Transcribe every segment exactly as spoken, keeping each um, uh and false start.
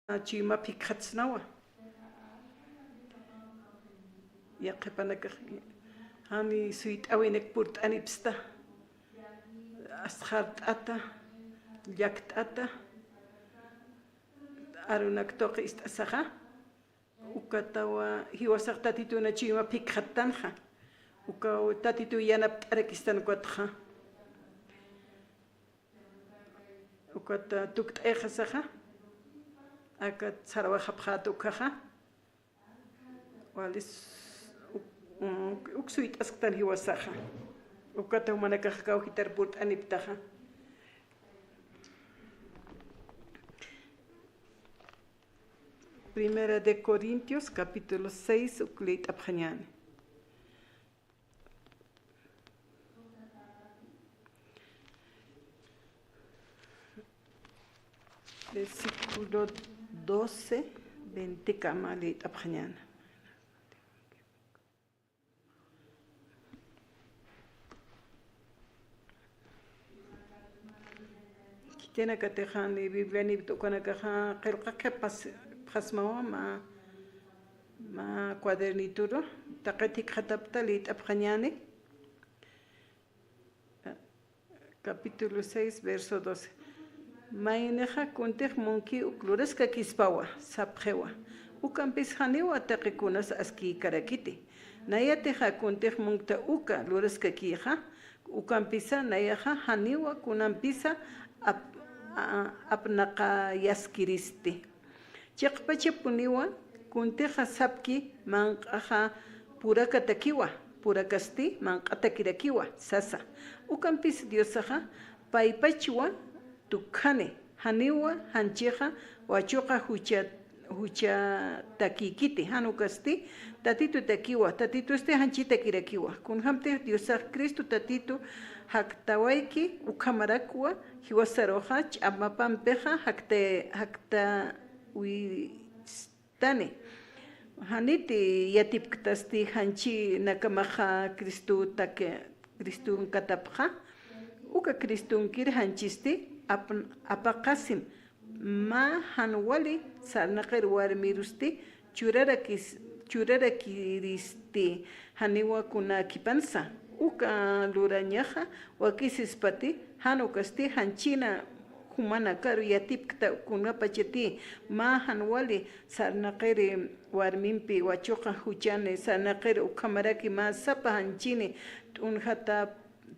chuymap jikxatsnawa. Yaqhipanakax jani suyt'äwinak purt'anipsta, astxart'ata, llakt'ata, arunak tuqi ist'asaxa, ukatawa jiwasax Tatituna chuymap jikxattanxa, ukaw Tatitu yanapt'arakistan ukatxa. Ukat tukt'ayxasaxa, akat sarwayxapxät ukkhaxa, walis uk, uk suyt'asktan jiwasaxa. Ukat jumanakax kawkitar purt'aniptaxa. Primera de Corintios, capítulo seis, uk liyt'apxañäni. Versículo doce, veinte kama liyt'apxañäni. Khitinakatix jani Biblianïpta ukanakaxa qillqaqipxasmawa mä, mä cuadernituru, taqit jikxatapta liyt'apxañäni. Capítulo seis, verso doce. Maynixa kuntix munki uk luraskakispawa, sapxiwa. Ukampis janiwa taqi kunas askïkarakiti. Nayatixa kuntix munkta uka luraskakixa, ukampisa nayaxa janiwa kunampisa ap, a, apnaqayaskiristi. Chiqpachapuniwa kuntixa sapki manq'axa purakatakiwa, purakasti manq'atakirakiwa sasa. Ukampis Diosaxa paypachwa tukkhani, janiwa janchixa wachuqa jucha, juchatakïkiti, jan ukasti Tatitutakiwa, Tatitusti janchitakirakiwa. Kunjamtix Diosax Cristo Tatitu jaktawayki ukhamarakwa jiwasaruxa ch'amapampixa jakta, jaktawistani. Janiti yatipktasti janchinakamxa Cristotak, Cristonkatapxa. Uka Cristonkir janchisti ap, apaqasim. Mä jan wali sarnaqir warmirusti churarakis, churarakiristi janiwa kunakipansa. Uka lurañaxa wakisispati, jan ukasti janchina jumanakaru yatipkta kunapachati mä jan wali sarnaqiri warmimpi wachuqa juchani sarnaqiri ukhamaraki mä sapa janchini t'unjata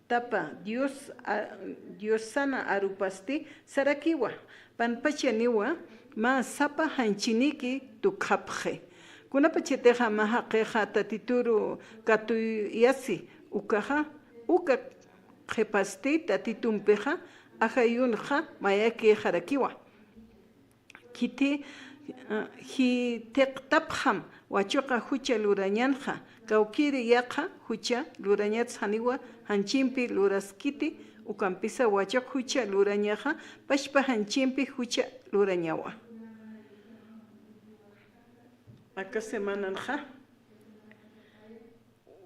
tapa, Dios, a, Diosana arupasti sarakiwa, panpachaniwa, mä sapa janchiniki tukxapxi. Kunapachatixa mä jaqixa Tatituru katuyasi ukaxa, uka qhipasti Tatitumpixa ajayunxa mayakixarakiwa. Khiti, a, jithiqtapxam wachuqa jucha lurañanxa, kawkiri yaqha jucha lurañats janiwa janchimpi luraskiti, ukampisa wachuq jucha lurañaxa pachpa janchimpi jucha lurañawa. Aka semananxa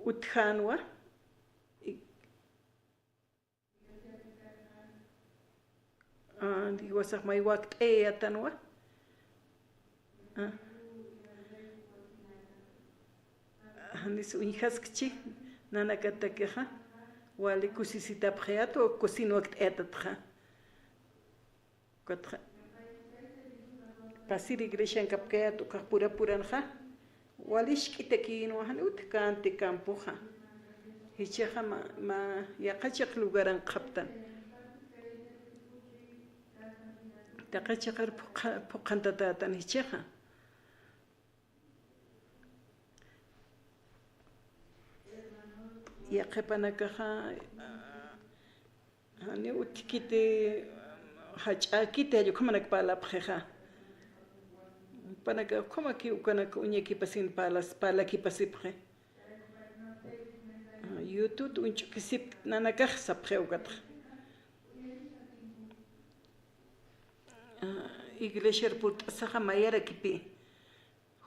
utjänwa, a, jiwasax may wakt'ayatanwa. A, janis uñjaskchi nanakatakixa, wali kusisitapxayät o kusin wakt'ayatatxa. Ukatxa pasir iglesiankapkayät ukax pura puranxa, wali jisk'itakïnwa, jan utjkänti campoxa. Jichhaxa mä, mä yaqha chiq lugaranqaptan. Taqi chiqir phuqha, phuqhantatätan jichhaxa. Yaqhipanakaxa, jani utjkiti, jach'äkiti, jall ukhamanak parlapxixa. Jupanaka ukhamaki ukanak uñakipasin parlas, parlakipasipxi. Yutut uñch'ukisip nanakax sapxi ukatxa. Iglesiar purt'asaxa mayarakipi.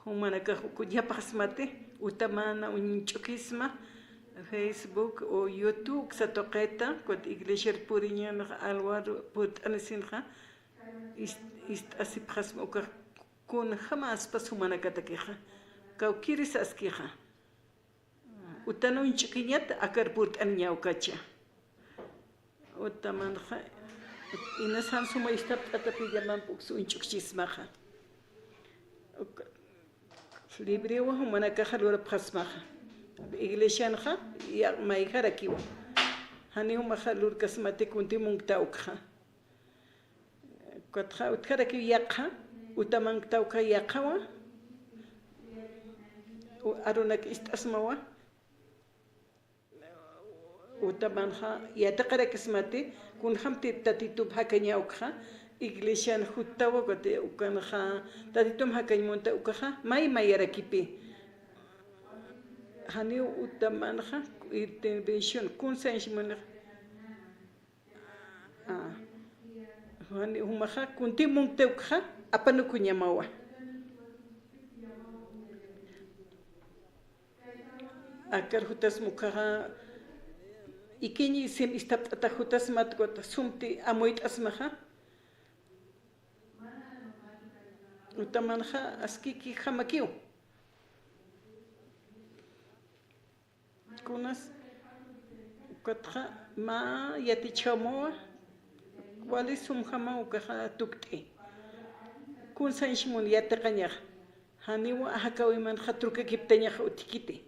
Jumanakax uka yapxasmati, utamana uñch'ukisma, Facebook o YouTube uksa tuqita, ukat iglesiar puriñanxa alwar purt'anisinxa, ist, ist'asipxasma ukax Kunjamaspas jumanakatakixa, kawkïri saskixa. Utan uñch'ukiñat akar purt'aniñaw ukacha. Utamanxa, inas jan suma ist'apt'atapï llaman p'uks uñch'ukchismaxa. Uka, libriwa jumanakaxa lurapxasmaxa. Iglesianxa, ya, mayjarakiwa. Janiw jumaxa lurkasmati kunti munktawkxa. Ukatxa utjarakiw yaqha, utamanktawkxa yaqhawa, u-, arunak ist'asmawa, utamanxa yatiqarakismati, kunjamti Tatitump jakañawkxa, iglesian juttawa, ukat ukanxa Tatitump jakañ munta ukaxa, may mayarakipï. Janiw utamanxa, intervención, kunsañs munxa. A, jani jumaxa, kunti munktawkxa, apanukuñamawa. Akar jutasma ukaxa, ikiñ sim ist'apt'ata jutasmat ukat sumti amuyt'asmaxa. Utamanxa, askikijamakiw. Kunas, ukatxa mä yatichjamawa, wali sumjamaw ukaxa tukt'i. Kunsañs mun yatiqañaxa, janiwa jakäwimanxa trukakiptañaxa utjkiti.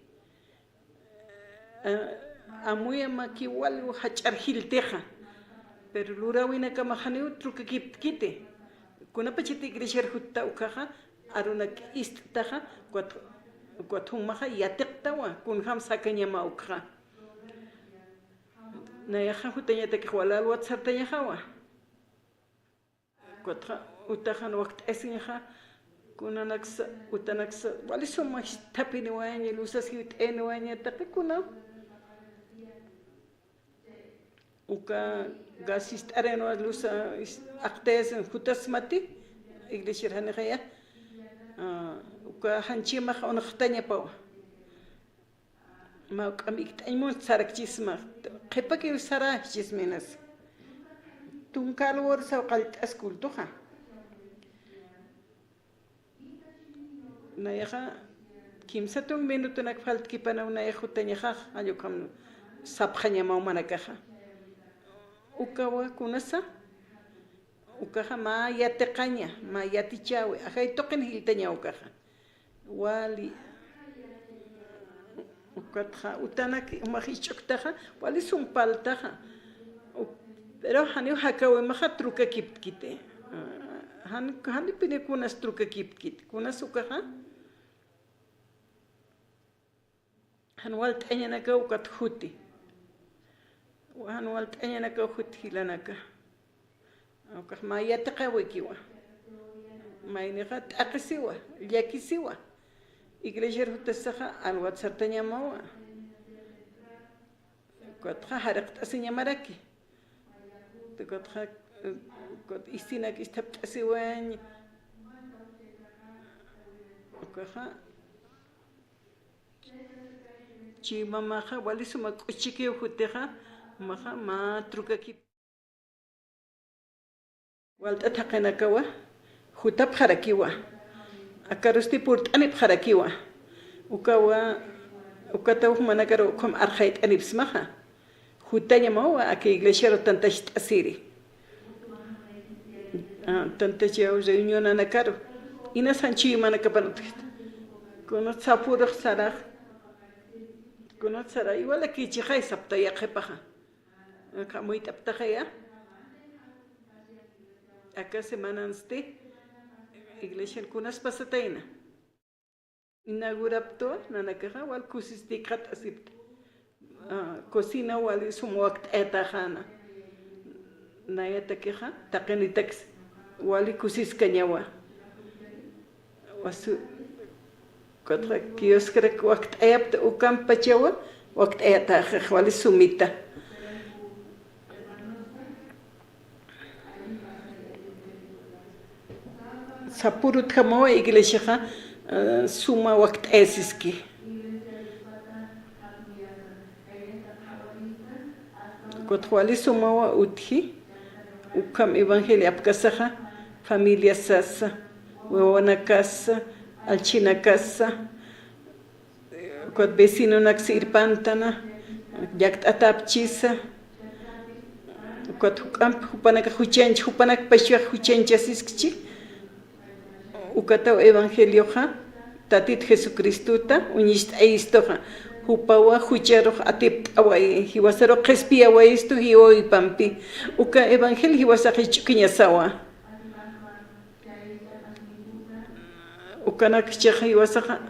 A, amuyamakiw wali jach'ar jiltixa, pero luräwinakamax janiw trukakiptkiti. Kunapachat iglesiar jutta ukaxa, arunak ist'taxa, ukat, ukat jumaxa yatiqtawa, kunjam sakañamaw ukxa. Nayaxa jutañatakix wal alwat sartañaxawa. Ukatxa, utaxan wakt'asiñaxa, kunanaksa, utanaksa, wali suma jist'apiniwayaña, luzas jiwt'ayaniwayaña, taqi kunaw. Uka gas jist'arinwa luz, a, is-, aqtayasin jutasmati, iglesiar janixaya. A, uka janchimax unxtañapawa. Mä juk'amp ikt'añ mun sarakchisma, qhipakiw sarachisma inas. Tunka alwar saw qallt'as cultoxa. Nayaxa, kimsa tunk minutonak faltkipanaw nayax jutañaxax, jall ukham sapxañamaw jumanakaxa. Ukawa kunasa, ukaxa mä yatiqaña, mä yatichäwi, ajay tuqin jiltañaw ukaxa. Wali, ukatxa, utanak jumax jich'uktaxa, wali sum parltaxa. U-, pero janiw jakäwimaxa trukakiptkiti. A, jan, janipini kunas trukakiptkiti. Kunas ukaxa, jan walt'añanakaw ukat juti. Jan walt'añanakaw juti jilanaka. Ukax mä yatiqäwikiwa. Maynixa t'aqhisiwa, llakisiwa. Iglesiar jutasaxa alwat sartañamawa. Ukatxa jariqt'asiñamaraki. Ukatxa, ukat istinak isthapt'asiwañ. Ukaxa, chuymamaxa, wali suma k'uchikiw jutixa, jumaxa mä trukakip. Walt'a thaqinakawa, jutapxarakiwa. Akarusti purt'anipxarakiwa. Ukawa, ukataw jumanakaru ukham arxayt'anipsmaxa. Jutañamawa, aka iglesiaru tantacht'asiri. A, tantachaw reunionanakaru. Inas jan chuymanakapan utjkit. Kunat sapurux sarax. Kunat sarax, igual akïchixay saptaya qhipaxa. Aka amuyt'aptaxaya. Aka semanansti iglesian kunas pasatayna. Inauguraptwa, nanakaxa, wal kusistikxatasipta. A, cocina wali sum wakt'ayataxäna. Nayatakixa, taqinitakis wali kusiskañawa. Wasu, ukatxa kioscrak wakt'ayapta ukampachawa, wakt'ayataxix wali sumita. Sapurutjamawa iglesiaxa, eh, suma wakt'ayasiski. Ukatxa wali sumawa utji, ukham evangelio apkasaxa, familia sasa, wawanakasa, allchhinakasa, ukat vecinonak sirpantana, llakt'atäpchisa, ukat juk'amp jupanakax juchañch, jupanakpachax juchañchasiskchi, ukataw evangelioxa, Tatit Jesucristuta uñicht'ayistuxa, jupawa jucharux atipt'awayi, jiwasarux qhispiyawayistu jiwawipampi, uka evangelio jiwasax jich'ukiñasawa. Ukanak jichhax jiwasaxa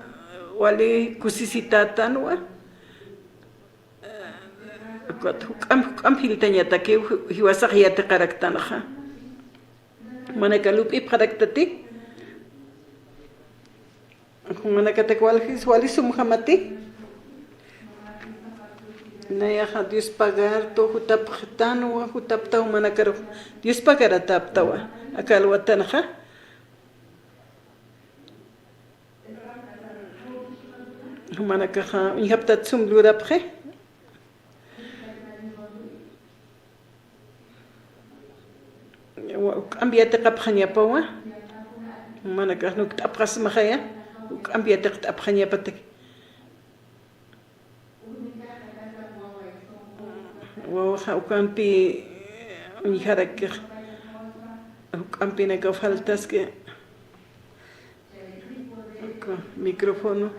wali kusisitätanwa. Ukat juk'amp, juk'amp jiltañatakiw jiwasax yatiqaraktanxa. Jumanaka lup'ipxaraktati. Jumanakatak waljis, wali sumjamati. Nayaxa Dios pagartu, jutapxtanwa, jutaptaw jumanakarux. Dios pagaratäptawa aka alwatanxa. Jumanakaxa uñjaptat sum lurapxi. Wa-, juk'amp yatiqapxañapawa. Jumanakax nukt'apxasmaxaya, juk'amp yatiqt'apxañapatak. Wawaxa ukampi uñjarakix, juk'ampinaka faltaski. Uka micrófono,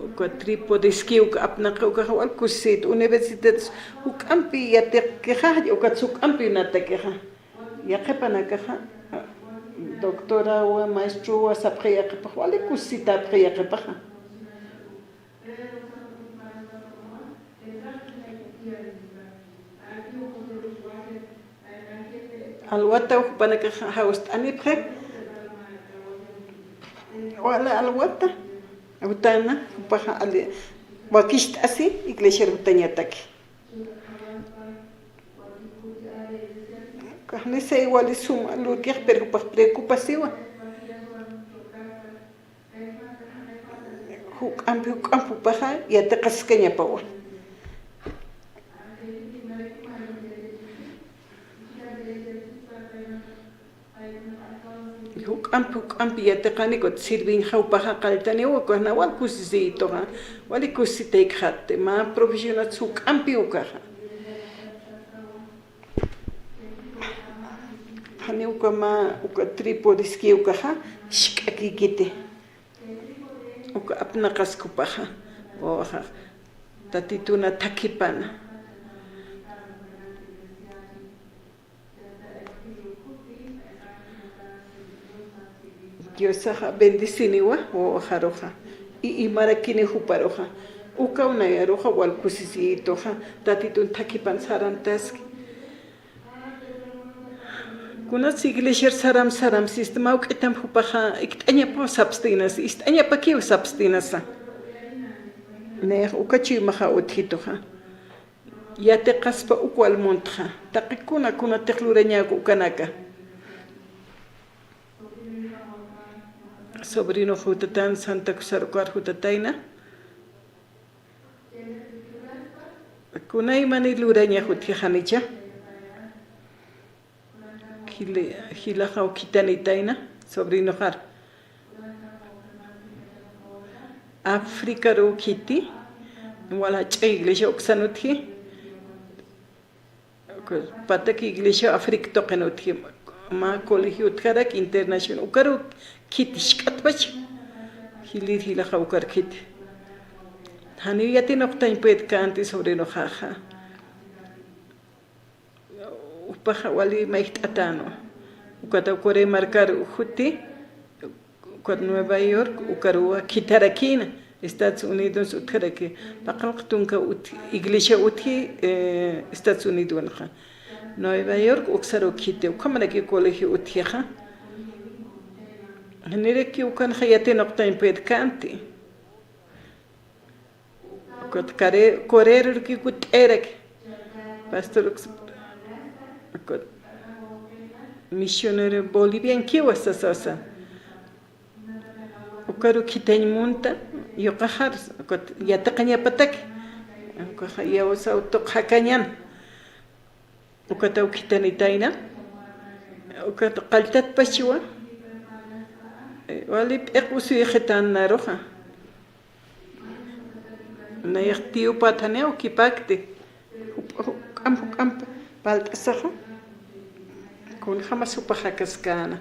uka trípode, iski uka apnaqi ukaxa wal kusisit, universidad juk'ampi yatiqixa, ukat juk'ampi natakixa. Yaqhipanakaxa, doctorawa, maestrowa sapxi yaqhipax, wali kusisitäpxi yaqhipaxa. Alwataw jupanakax jawst'anipxi. Wala alwata. Jutana, jupaxa ali, wakicht'asi, iglesiar jutañataki. Kaxnisay wali suma lurkix, pero jupax preocupasiwa. Juk'ampi, juk'ampi jupaxa yatiqaskañapawa. Juk'ampi, juk'ampi yatiqani, ukat sirviñxa jupaxa qalltaniwa, ukax na wal kusisiytuxa, wali kusisitaykxatti, mä profesional juk'ampi ukaxa. Janiw uka mä, uka trípode iski ukaxa, jisk'akïkiti. Uka apnaqaski jupaxa, wawaxa, Tatituna thakipana. Diosaxa bendeciniwa wawaxaruxa, i imarakini juparuxa, ukaw nayaruxa wal kusisiytuxa, Tatitun thakipan sarantaski. Kunats iglesiar saram saram sistema, juk'amp jupaxa ikt'añapaw sapstinasa, ist'añapakiw sapstinasa. Nayax uka chuymaxa utjituxa. Yatiqaspa uk wal muntxa. Taqi kuna kunatix lurañäk ukanaka. Sobrinox jutatan, Santa Cruzar ukar jutatayna. Kunaymani lurañax utji janicha. Jili-, jilaxaw khitanitayna, sobrinoxar. Africaruw khiti, wal jach'a iglesia uksan utji. Patak iglesia Africa tuqin utji, mä colegio utjarak internacional, ukaruw khiti jisk'atpach, jilïr jilaxaw ukar khiti. Janiw yatinuqtañ puedkänti sobrinoxaxa. Jupaxa wali mayjt'atänwa. Ukataw Corea markar juti, ukat Nueva York, ukaruwa khitharakïna, Estados Unidos utjaraki, paqallq tunka ut-, iglesia utji, eh, Estados Unidosxa. Nueva York uksaruw khiti, ukhamaraki colegio utjixa. Janiraki ukanxa yatinuqtañ puedkänti. Ukat care-, Corea urkiw utt'ayarak. Pastor uks-, ukat misionero boliviankiwa sasasa. Ukaruw khithañ munta, yuqaxar, ukat yatiqañapatak. Ukaxa iyawsaw tuq jakañan. Ukataw khithanitayna, ukat qalltatpachwa, Wali p'iq usuyxitan naruxa. Nayax tiyupätaniw kipakti. Juk'amp juk'amp palt'asaxa. Kunjämas jupax jakaskäna.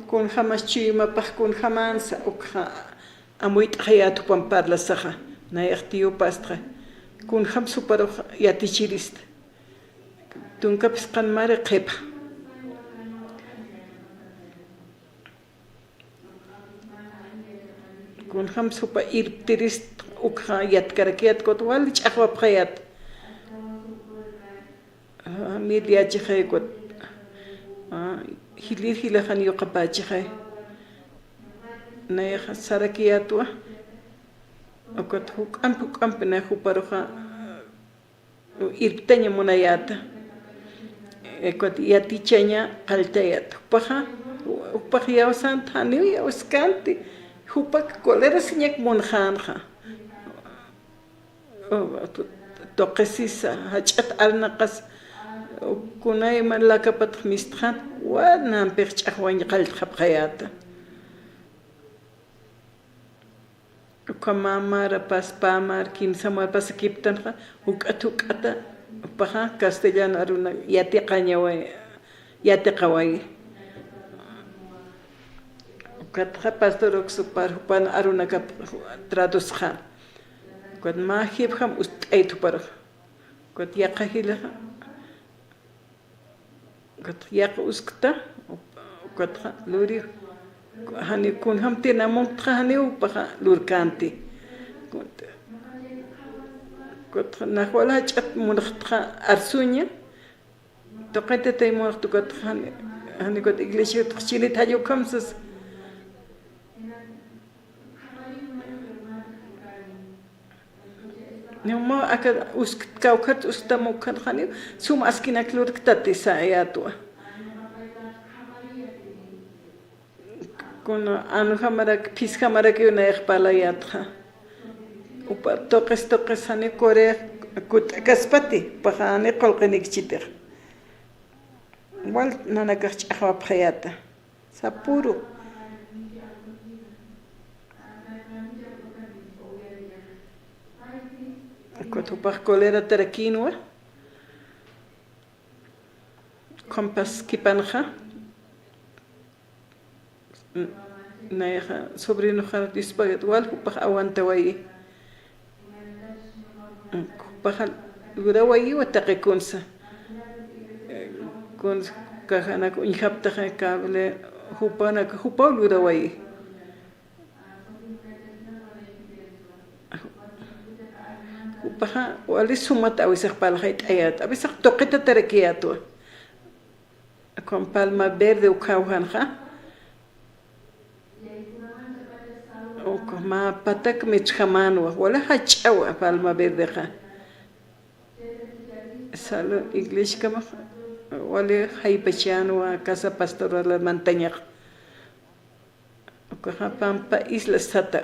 Kunjämas chuymapax kunjämansa ukxa amuyt'xayät jupamp parlasaxa. Nayax tiyupastxa. Kunjämsa juparux yatichirista. Tunka phisqan mari qhipa. Kunjämsa jupa irptirist ukxa yatkarakiyät kut wali ch'axwapxayät. Familiachixay kut. Jilïr jilaxan yuqapächixay. Nayax sarakiyätwa. Ukat juk'amp juk'amp na juparuxa irptaña munayäta. Ukat yatichaña qalltayäta. Jupaxa, jupax iyawsänti janiw iyawskänti. Jupak colerasiñak munxänxa. Tuqisisa, jach'at arnaqas, kunayma lakapatx mistxän, wanampix ch'axwañ qalltxapxayäta. Uka mä marapas, pä mar, kimsa marpas kiptanxa, juk'at juk'ata, jupaxa castellano aruna yatiqañawayi, yatiqawayi. Ukatxa pastor Oxo par jupan arunakap tradusxän. Ukat mä jipjam ust'ayt juparux. Ukat yaqha jilaxa. Ukatxa yaqha uskta, ukatxa luriw. Janiw kunjämti namuntxa janiw jupaxa lurkänti. Ukatxa nax wal jach'at munxtxa arsuña. Tuqitatay munxt ukatxa jani, jani ukat iglesiatx chinit jall ukham sasa. Niw mä aka usk, kawkhat usktam ukhan janiw sum askinak lurktati sayätwa. Kuna anjamarak, phisjamarakiw nayax parlayätxa. Jupa tuqis tuqis jani Corea kutt'akaspati, jupaxa jani qullqinikchitix. Wal nanakax ch'axwapxayäta. Sapüru. Ukat jupax coleratarakïnwa. Ukham paskipanxa. Nayaxa sobrinoxa Diospagat wal jupax aguantawayi. Jupaxa lurawayiwa taqi kunsa. Kunsa kajanak uñjaptaxa cable jupanak jupaw lurawayi. Jupaxa wali sumat awisax parlaxayt'ayät, awisax tuqitatarakiyätwa. Ukham Palma Verde ukhawjanxa. Uka mä patak mitxamänwa, wala jach'awa Palma Verdexa. Salud, iglesiakamax wali jaypachänwa, casa pastoral mantañax. Ukaxa Pampa Isla Sata,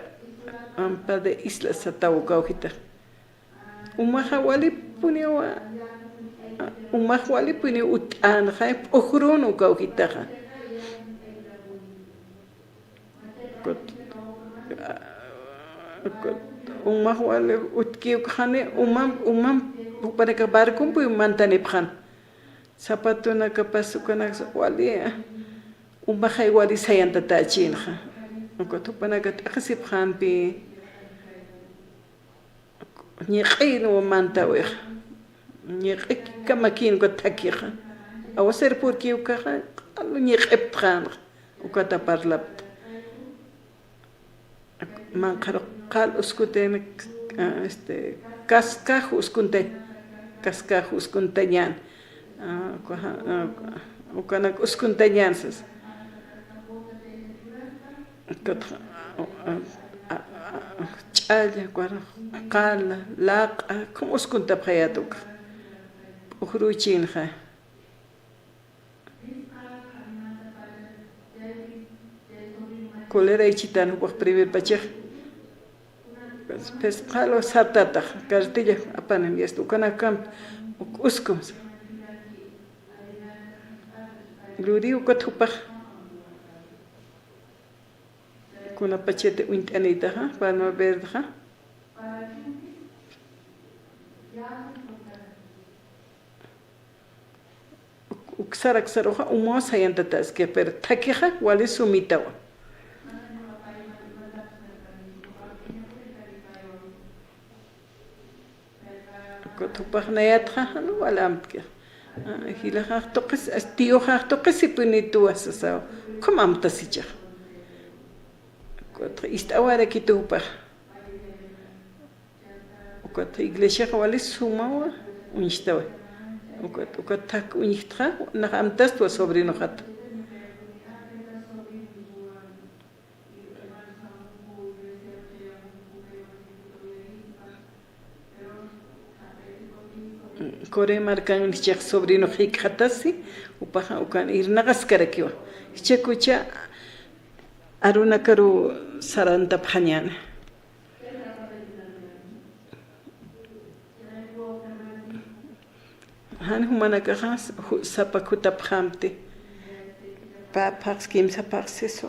Pampa de Isla Sata ukawjita. Umaxa walipuniwa, umax walipuniw utt'änxa, p'ujrun ukawjitaxa. Kut-, kut-, umax wali utkiw ukxani, umam, umam, jupanakax barcompuy mantanipxän. Zapatonakapas ukanaksa wali, umaxay wali sayantatächinxa. Ukat jupanaka t'aqhisipxämpi, ñiq'inwa mantäwixa. Ñiq'ikamakïnwa thakixa. Aguacero purki ukaxa, q'al ñiq'iptxänxa. Ukata parlapta. Manqharux qhal uskuntayna, este, cascajo uskuntay, cascajo uskuntañän. Ah, ukaxa, ah, ukanak uskuntañän sas. Ukatxa, ah, ah, ah, ch'alla, ukarux qala, laq'a, ukham uskuntapxayät ukax. P'ujruchinxa. Coleraychitan jupax primer pachix. Phisqalu sartatax, cartilla apanim, yasta ukanakam uk uskum. Luriw ukat jupax. Kunapachati uñt'anïtaxa, palma verdexa. Uk-, uksar aksaruxa umaw sayantataskix, pero thakixa wali sumitawa. Ukat jupax nayatxa jan wal amtkix. Ah, jilaxax tuqis, as-, tiyuxax tuqisipunitu sasaw. Ukham amtasichix. Ukat ist'awarakitu jupax. Ukat iglesiax wali sumawa uñstawa. Ukat, ukat thak uñjtxa, nax amtastwa sobrinoxat. Corea markan jichhax sobrinox jikxatasi, jupaxa ukan irnaqaskarakiwa. Jichhakucha arunakaru sarantapxañäni. Jan jumanakaxa ju-, sapa jutapxamti. Pä phaxs, kimsa phaxs, sisu.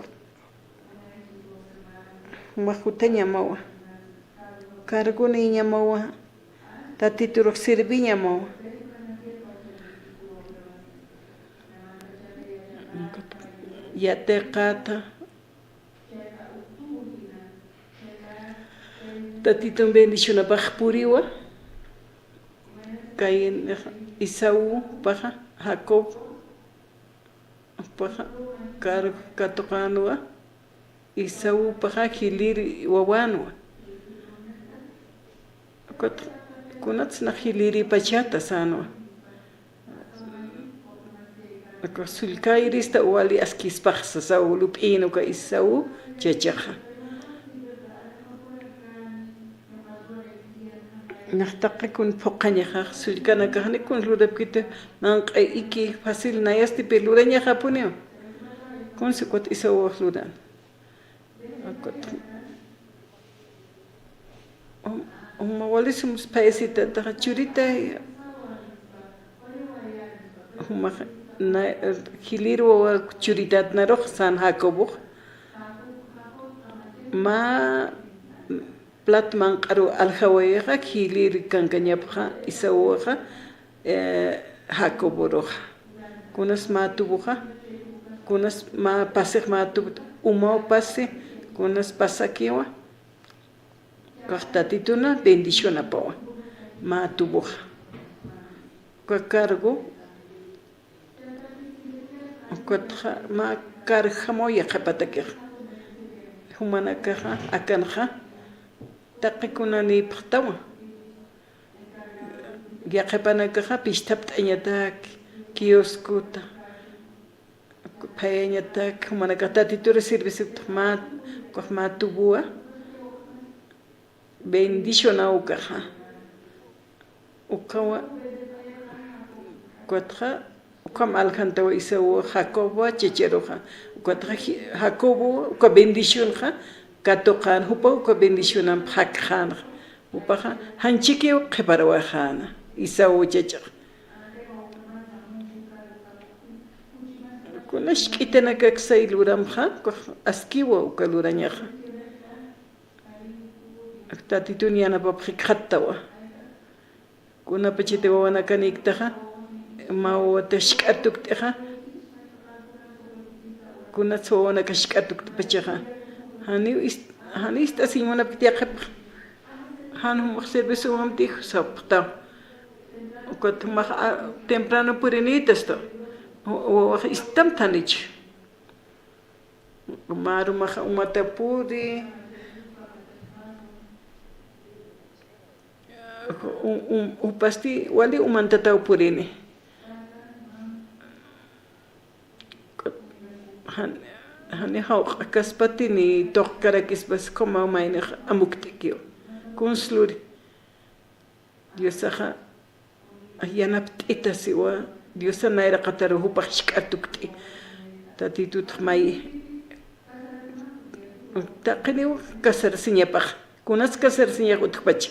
Jumax jutañamawa. Cargonïñamawa. Tatiturux sirviñamawa. Yatiqata. Tatitun bendicionapax puriwa. Caín, Esaú, jupaxa, Jacob, jupaxa, kar-, katuqänwa. Esaú jupaxa jilïr wawänwa. Ukat, kunats nax jilïrïpachäta sänwa. Aka sullkayrista wali askispax sasaw lup'in uka Esaú chachaxa. Nax taqi kun phuqhañaxax, sullkanakax jani kun lurapkitu, manq'a iki fácil nayasti, pero lurañaxapuniw. Kunsa ukat Esaúx luran. Ukat. Um, uma wali sum phayasitataxa churita, uma na, jilïr wawa churitat narux sän Jacobux. Mä plat manq'aru aljawayixa, jilïr kankañapxa Esaúxa, eh, Jacoboruxa. Kunas mä tubuxa, kunas mä pasix mä tubu, umaw pasi, kunas pasakiwa. Ukax Tatituna bendicionapawa. Mä tubuxa. Uka cargo, ukatxa mä carjamaw yaqhipatakix. Jumanakaxa, akanxa, taqi kunanïpxtawa. Yaqhipanakaxa pistapt'añatak, kioscota, phayañatak, jumanakax Tatitur sirvisipxta mä, ukax mä tubuwa, bendicionaw ukaxa. Ukawa, ukatxa, ukham aljantawa Esaú, Jacob chacharuxa. Ukatxa, Jacobo, uka bendicionxa, katuqän jupa uka bendicionamp jakxänxa. Jupaxa, janchikiw qhiparwaxäna, Esaú chachax. Kuna jisk'itanakaksay luramxa, ukax askiwa uka lurañaxa. Tatitun yanapapxi khattawa. Kunapachati wawanakanïktaxa, mä wawata jisk'atukt'ixa, kunats wawanaka jisk'atukt'pachaxa. Janiw ist-, janiw ist'asiñ munapkiti yaqhipxa. Jan jumax servicio munaptix sapxtaw. Ukat jumax, a, temprano purinïtasta. Wawax istam thanich. Mä arumaxa umata puri, um, um, jupasti wali umantataw purini. Jan, jani jawq'akaspati ni tuqkarakispas, como maynix amukt'ikiw. Kuns luri. Diosaxa yanapt'ita siwa, Diosa nayraqataru jupax jisk'atukt'i. Tatitut may taqiniw casarsiñapax, kunas casarsiñax utjpacha.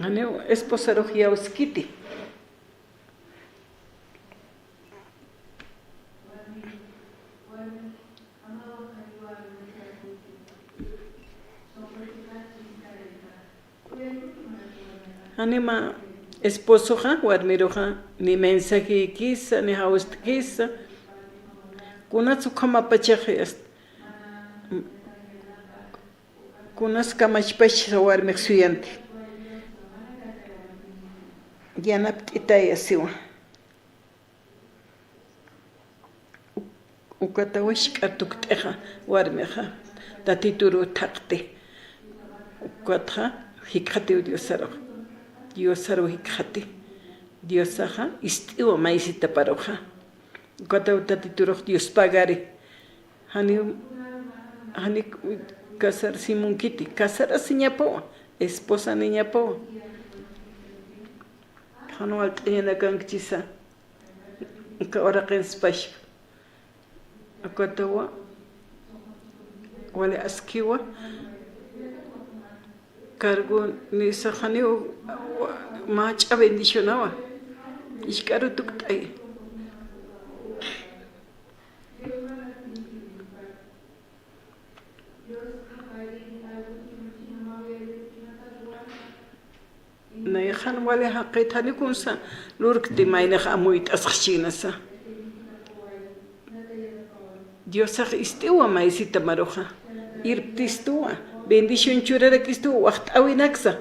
Janiw esposarux iyawskiti. Janima esposoxa warmiruxa ni mensajïkisa, ni jawst'kisa, kunas ukhamapachax, kunas kamachpach warmix suyanti. Yanapt'itay asiwa. Ukatawa jisk'a tukt'ixa warmixa, Tatituruw thaqti. Ukatxa jikxatiw Diosarux. Diosaruw jikxati. Diosaxa ist'iwa maysitaparuxa. Ukataw Tatiturux Dios pagari. Janiw, janiw casarasimunkiti. Casarasiñapawa, esposaniñapawa. Jan walt'añanakankchisa. Uka uraqinspach. Ukatawa, wali askiwa. Cargonisa janiw mä jach'a bendicionawa. Jisk'aru tukt'ay. Nayxan wali jaqit, janiw kunsa lurkti maynix amuyt'asxchinasa. Diosax ist'iwa maysitamaruxa. Irptistuwa, bendición churarakistuwa, waxt'äwinaksa.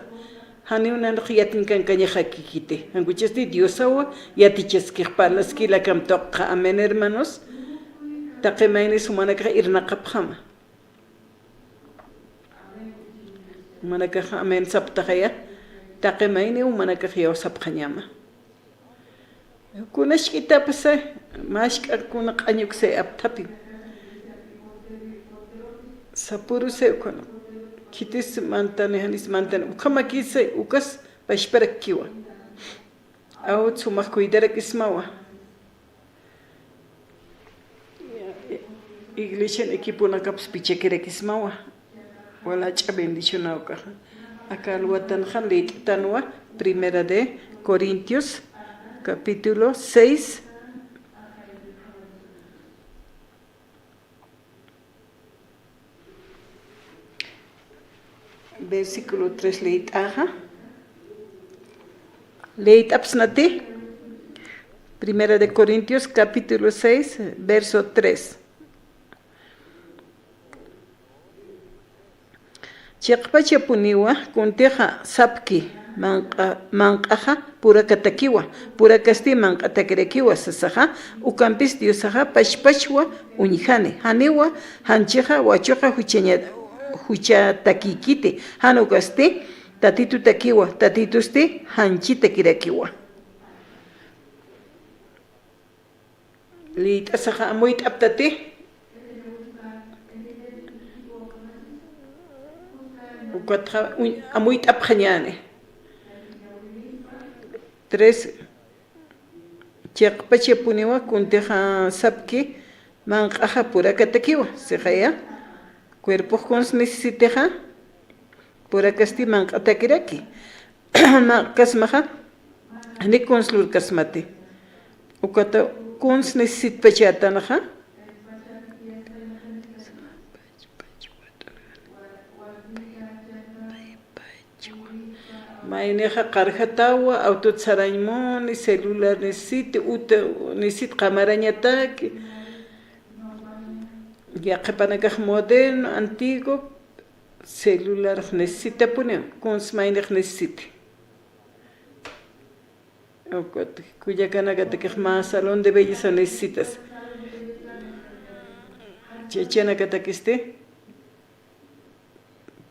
Janiw nanux yatinkankañaxakikiti. Jan ukasti Diosawa yatichaskix parlaski, jilakam tuqxa. Amén, hermanos. Taqi maynis jumanakax irnaqapxama. Jumanakax amén saptaxaya, taqi mayniw jumanakax iyawsapxañama. Kuna jisk'itapsa, mä jisk'a kuna q'añuksay apthapim. Sapürusay ukan. Khitis mantani, janis mantani. Ukhamakisay, ukas pachparakkiwa. Aw, sumax cuidarakismawa. Iglesian equiponakaps pichakirakismawa. Wali jach'a bendicionaw ukaxa. Aka alwatanxa liyt'tanwa, Primera de Corintios, capítulo seis. Versículo tres liyt'axa. Liyt'apxsnati. Primera de Corintios, capítulo seis, verso tres. Chiqpachapuniwa kuntixa sapki, manq'a-, manq'axa purakatakiwa, purakasti manq'atakirakiwa sasaxa, ukampis Diosaxa pachpachwa uñjani, janiwa janchixa wachuxa juchaña-, juchatakikiti, jan ukasti Tatitutakiwa, Tatitusti janchitakirakiwa. Liyt'asaxa amuyt'aptati. Ukatxa uñ-, amuyt'apxañäni. Tres. Chiqpachapuniwa kuntixa sapki manq'axa purakatakiwa, sixaya. Cuerpox kuns necesitixa, purakasti manq'atakiraki. Manq'kasmaxa, jani kuns lurkasmati. Ukata kuns necesitpachätanxa. Maynixa qarjatawa, autot sarañ muni, celular necesiti, uta necesiti qamarañataki. Ya qhipanakax moderno, antiguo, celular necesitapuniw, kuns maynix necesiti. Ukat kullakanakatakix mä salón de belleza necesitas. Chachanakatakiste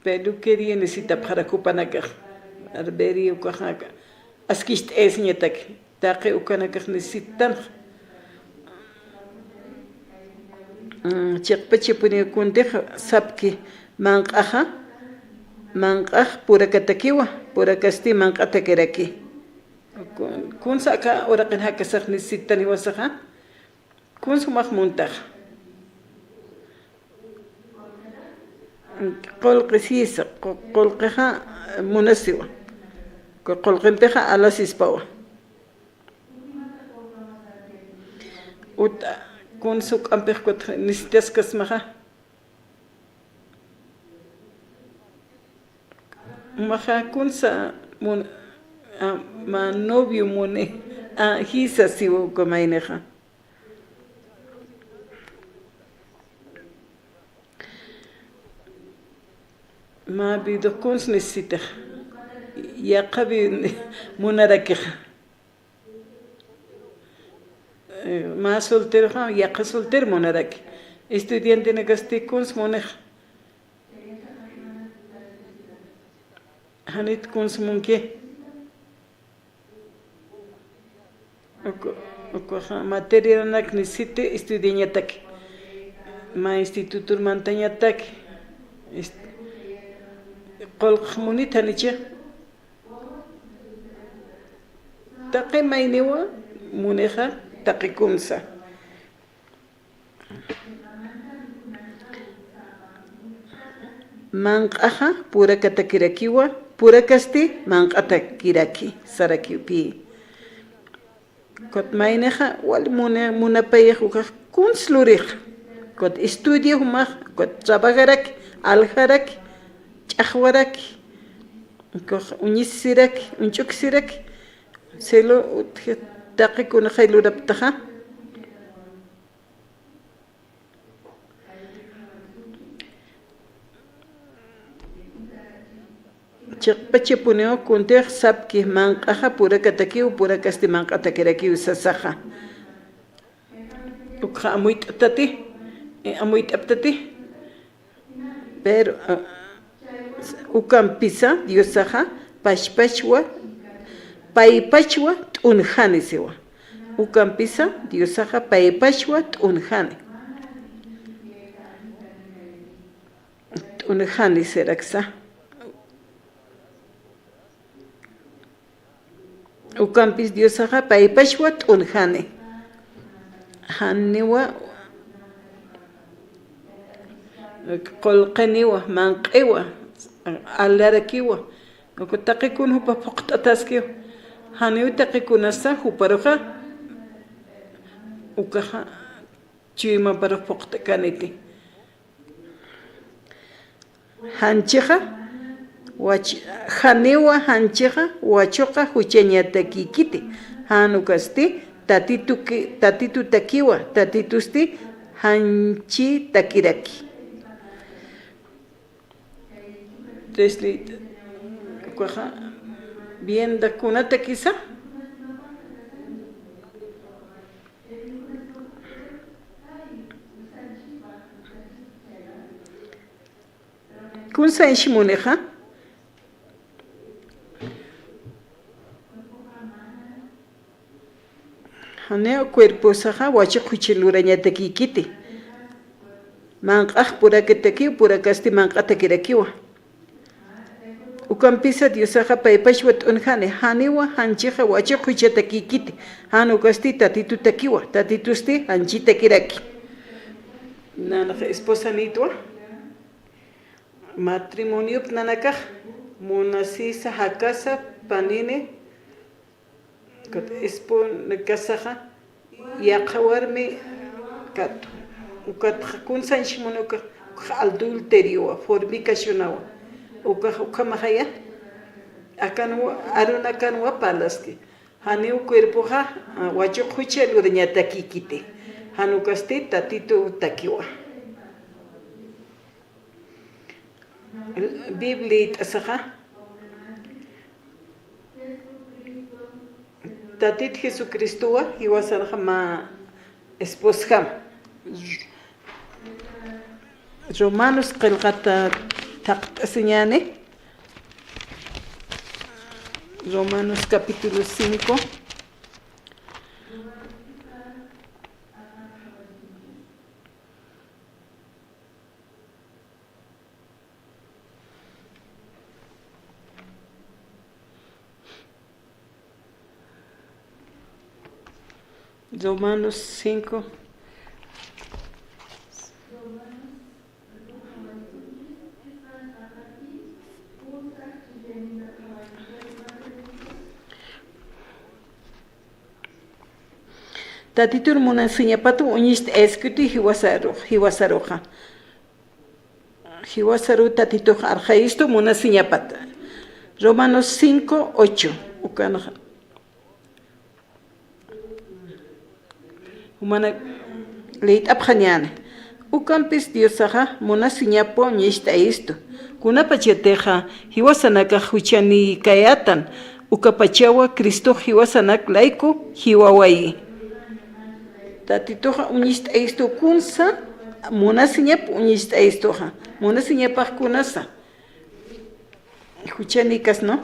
peluquería necesitapxarak jupanakax, barbería ukaxaka. Askicht'ayasiñatak, taqi ukanakax necesitanxa. Mm, chiqpachapuniw kuntix sapki manq'axa, manq'ax purakatakiwa, purakasti manq'atakiraki. Kun-, kunsa aka uraqin jakasax necesitan jiwasaxa, kun sumax muntaxa. Qullqi sisa, qu-, qullqixa munasiwa. Qu-, qullqimpixa alasispawa. Uta, Kunsa juk'ampix ukat necesitaskasmaxa. Maxa kunsa mun-, a, mä novio muni, a, jisa siwa uka maynixa. Mä viudo kunsa necesitix. Yaqha viudo munarakixa. Eh, mä solteroxa, yaqha soltero munaraki. Estudiantenakasti kunsa munix. Janit kunsa munki. Uku-, ukuxa materialanak necesite estudiañataki. Mä institutor mantañataki. Est-, qullqix munit janicha. Taqi mayniwa munixa taqi kunsa. Manq'axa purakatakirakiwa, purakasti manq'atakiraki sarakiw pï. Ukat maynixa wal muna-, munapayix ukax kunsa lurix. Ukat estudio jumax, ukat trabajaraki, aljaraki, ch'axwaraki, ukax uñisiraki, uñch'uksiraki. Silo utji taqi kunxay luraptaxa. Chiqpachapuniw kuntix sapki manq'axa purakatakiw, purakasti manq'atakirakiw sasaxa. Ukxa amuyt'tati, eh, amuyt'aptati. Pero, ah, ukampisa Diosaxa pachpachwa, paypachwa t'unjani siwa. Ukampisa Diosaxa paypachwa t'unjani. T'unjani siraksa. Ukampis Diosaxa paypachwa t'unjani. Janiwa qullqiniwa, manq'iwa, alarakiwa. Uka taqi kun jupa phuqt'ataskiw. Janiw taqi kunasa juparuxa. Ukaxa chuymaparux phuqt'kaniti. Janchixa, wach-, janiwa janchixa, wachuqa juchañatakikiti. Jan ukasti, tatituki-, tatitutakiwa, tatitusti janchitakiraki. Entonces, ukaxa, vienda kunatakisa. Kunsa insimunixa. Janiw cuerposaxa wachuq juchi lurañatakikiti. Manq'ax purakatakiw, purakasti manq'atakirakiwa. Ukampisa Diosaxa paypachwa t'unjani, janiwa janchixa wachuq juchatakikiti, jan ukasti tatitutakiwa, tatitusti janchitakiraki. Nanax esposanitwa, matrimoniop nanakax, munasisa jakasa, panini, Ukat esposa kasaxa, yaqha warmi katu. Ukat kunsa insimunixa, ukax adulteriowa, fornicacionawa. Ukax ukhamaxaya, akanwa, arunakanwa parlaski. Janiw cuerpoxa, ah, wachuq jucha lurañatakikiti. Jan ukasti tatitutakiwa. Biblia it'asaxa, Tatit Jesucristowa jiwasanxa mä esposjam. Romanos qillqata thaqt'asiñäni. Romanos capítulo cinco. Romanos cinco. Tatitur munasiñapat uñist'ayaskuti jiwasarux, jiwasaruxa. Jiwasaru Tatitux arxayistu munasiñapat. Romanos cinco ocho. Ukanxa. Jumana leyt'apxañäni. Ukampis Diosaxa munasiñapu uñist'ayistu. Kunapachatixa jiwasanakax juchanïkayätan, ukapachawa Cristox jiwasanak layku jiwawayi. Tatituxa uñist'ayistu kunsa, munasiñap uñist'ayistuxa. Munasiñapax kunasa. Juchanikas, ¿no?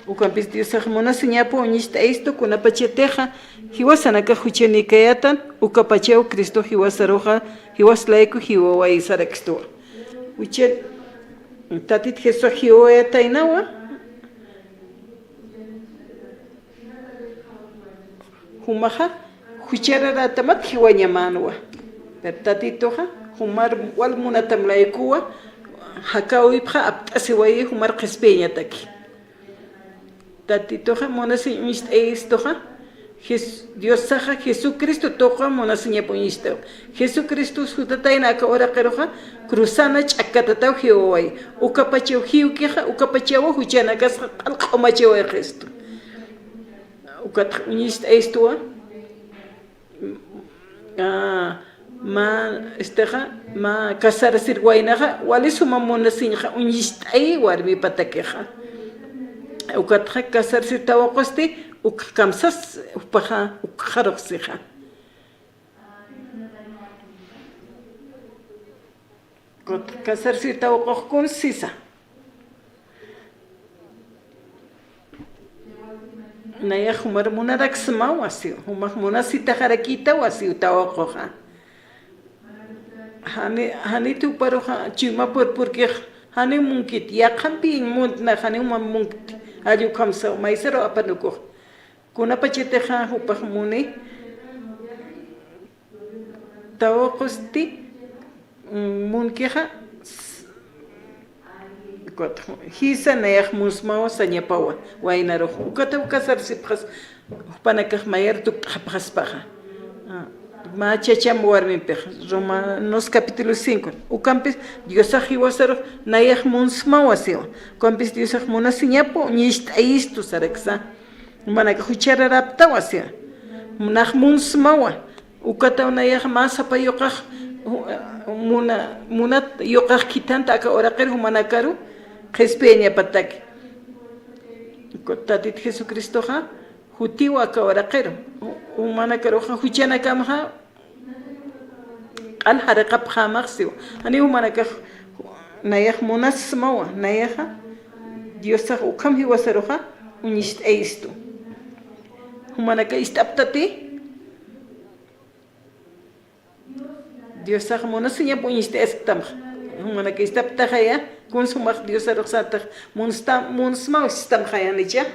Ukampis Diosax munasiñapu uñist'ayistu kunapachatixa jiwasanakax juchanikayätan, ukapachaw Cristo jiwasaruxa, jiwas layku jiwawayi sarakstuwa. Juchan, Tatit Jesús jiwawayataynawa. Jumaxa, juchararätamat jiwañamänwa. Pero Tatituxa, jumar wal munatam laykuwa, jakäwipxa apt'asiwayi jumar qhispiyañataki. Tatituxa, munasiñ uñist'ayistuxa, Jes-, Diosaxa Jesucristotuxa munasiñap uñist'ayistu. Jesucristo sutatayna aka uraqiruxa, cruzana ch'akkatataw jiwawayi. Ukapachaw jiwkixa, ukapachawa juchanakasxa q'al q'umachawayi Cristo. Ukat uñist'ayistuwa, ah, mä, estexa, mä casarasir waynaxa, wali suma munasiñxa uñist'ayi warmipatakixa. Ukatxa casarasir tawaqusti, uk kamsas, jupaxa, ukxaruxsixa. Kut-, casarasir tawaqux kuns sisa. Nayax jumar munaraksmawa siwa, jumax munasitaxarakïtawa siwa tawaquxa. Jani, janit juparuxa chuyma purpurkix, janiw munkit, yaqhampiñ muntna, janiw ma munkti, jall ukhamsaw, maysaru apanukux. Kunapachatixa jupax muni, tawaqusti, mm, munkixa, s-, jisa nayax munsmawa sañapawa, waynarux. Ukataw casarasipxas, jupanakax mayar tukt'xapxaspaxa. Ah, mä chacham warmipix, Romanos capítulo cinco. Ukampis Diosax jiwasarux nayax munsmawa siwa. Ukampis Diosax munasiñapu uñist'ayistu saraksa. Jumanakax juchararäptawa siwa. Nax munsmawa. Ukataw nayax mä sapa yuqax, muna, munat yuqax khithanta aka uraqir jumanakaru qhispiyañapataki. Tatit Jesucristoxa jutiwa aka uraqiru. Jumanakaruxa juchanakamxa q'al jariqapxämax siwa. Janiw jumanakax nayax munasmawa, nayaxa Diosax ukham jiwasaruxa uñist'ayistu. Jumanakax ist'aptati, Diosax munasiñap uñist'ayasktamxa. Jumanakax ist'aptaxaya, kuns jumax Diosarux sartax munsta-, munsmaw sistamxaya, ¿janicha?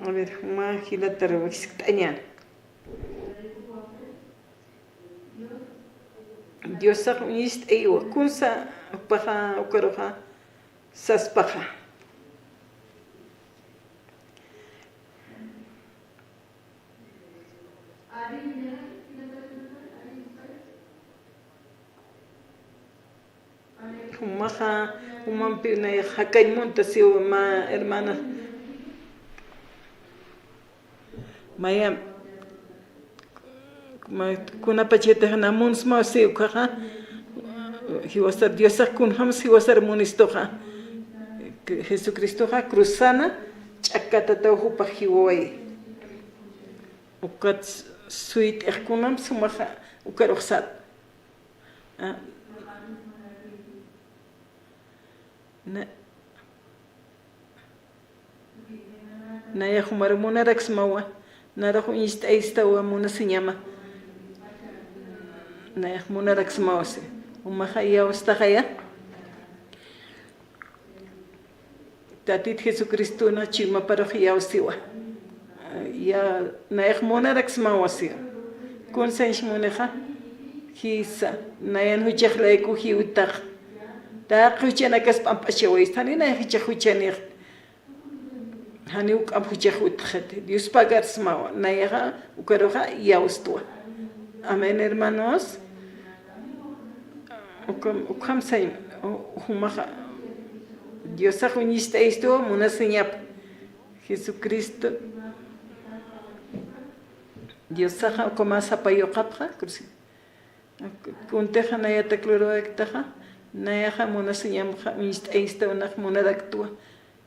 A ver, juma jilatar jiskt'añäni. Diosax uñist'ayiwa, kunsa jupaxa, ukaruxa saspaxa. Jumaxa, jumampi nayax jakañ munta siwa mä hermana. Maya, ma, kunapachatix na munsmaw siwa ukaxa, jiwasar Diosax kunjams jiwasar munistuxa. Jesucristoxa cruzana ch'akkatataw jupax jiwawayi. Ukat suyt'ix kunjams jumaxa ukarux sat. Ah. Na-, nayax jumar munaraksmawa, narux uñist'ayistawa munasiñama. Nayax munaraksmawa si. Jumaxa iyawstaxaya. Tatit Jesucristona chuymaparux iyawsiwa. Ya, nayax munaraksmawa siwa. Kunsañs munixa, jisa, nayan juchax layku jiwtax. Taqi juchanakas p'amp'achawayist, jani nayax juchax juchanix. Janiw juk'amp juchax utjxiti. Dios pagarsmawa. Nayaxa ukaruxa iyawstwa. Amén, hermanos. Ukham, ukham sañ, u-, jumaxa Diosax uñist'ayistuwa munasiñapa. Jesucristo Diosaxa ukhama sapa yuqapxa, cruz. Kuntixa nayatak lurawaytaxa, nayaxa munasiñamxa uñist'ayistaw, nax munaraktwa,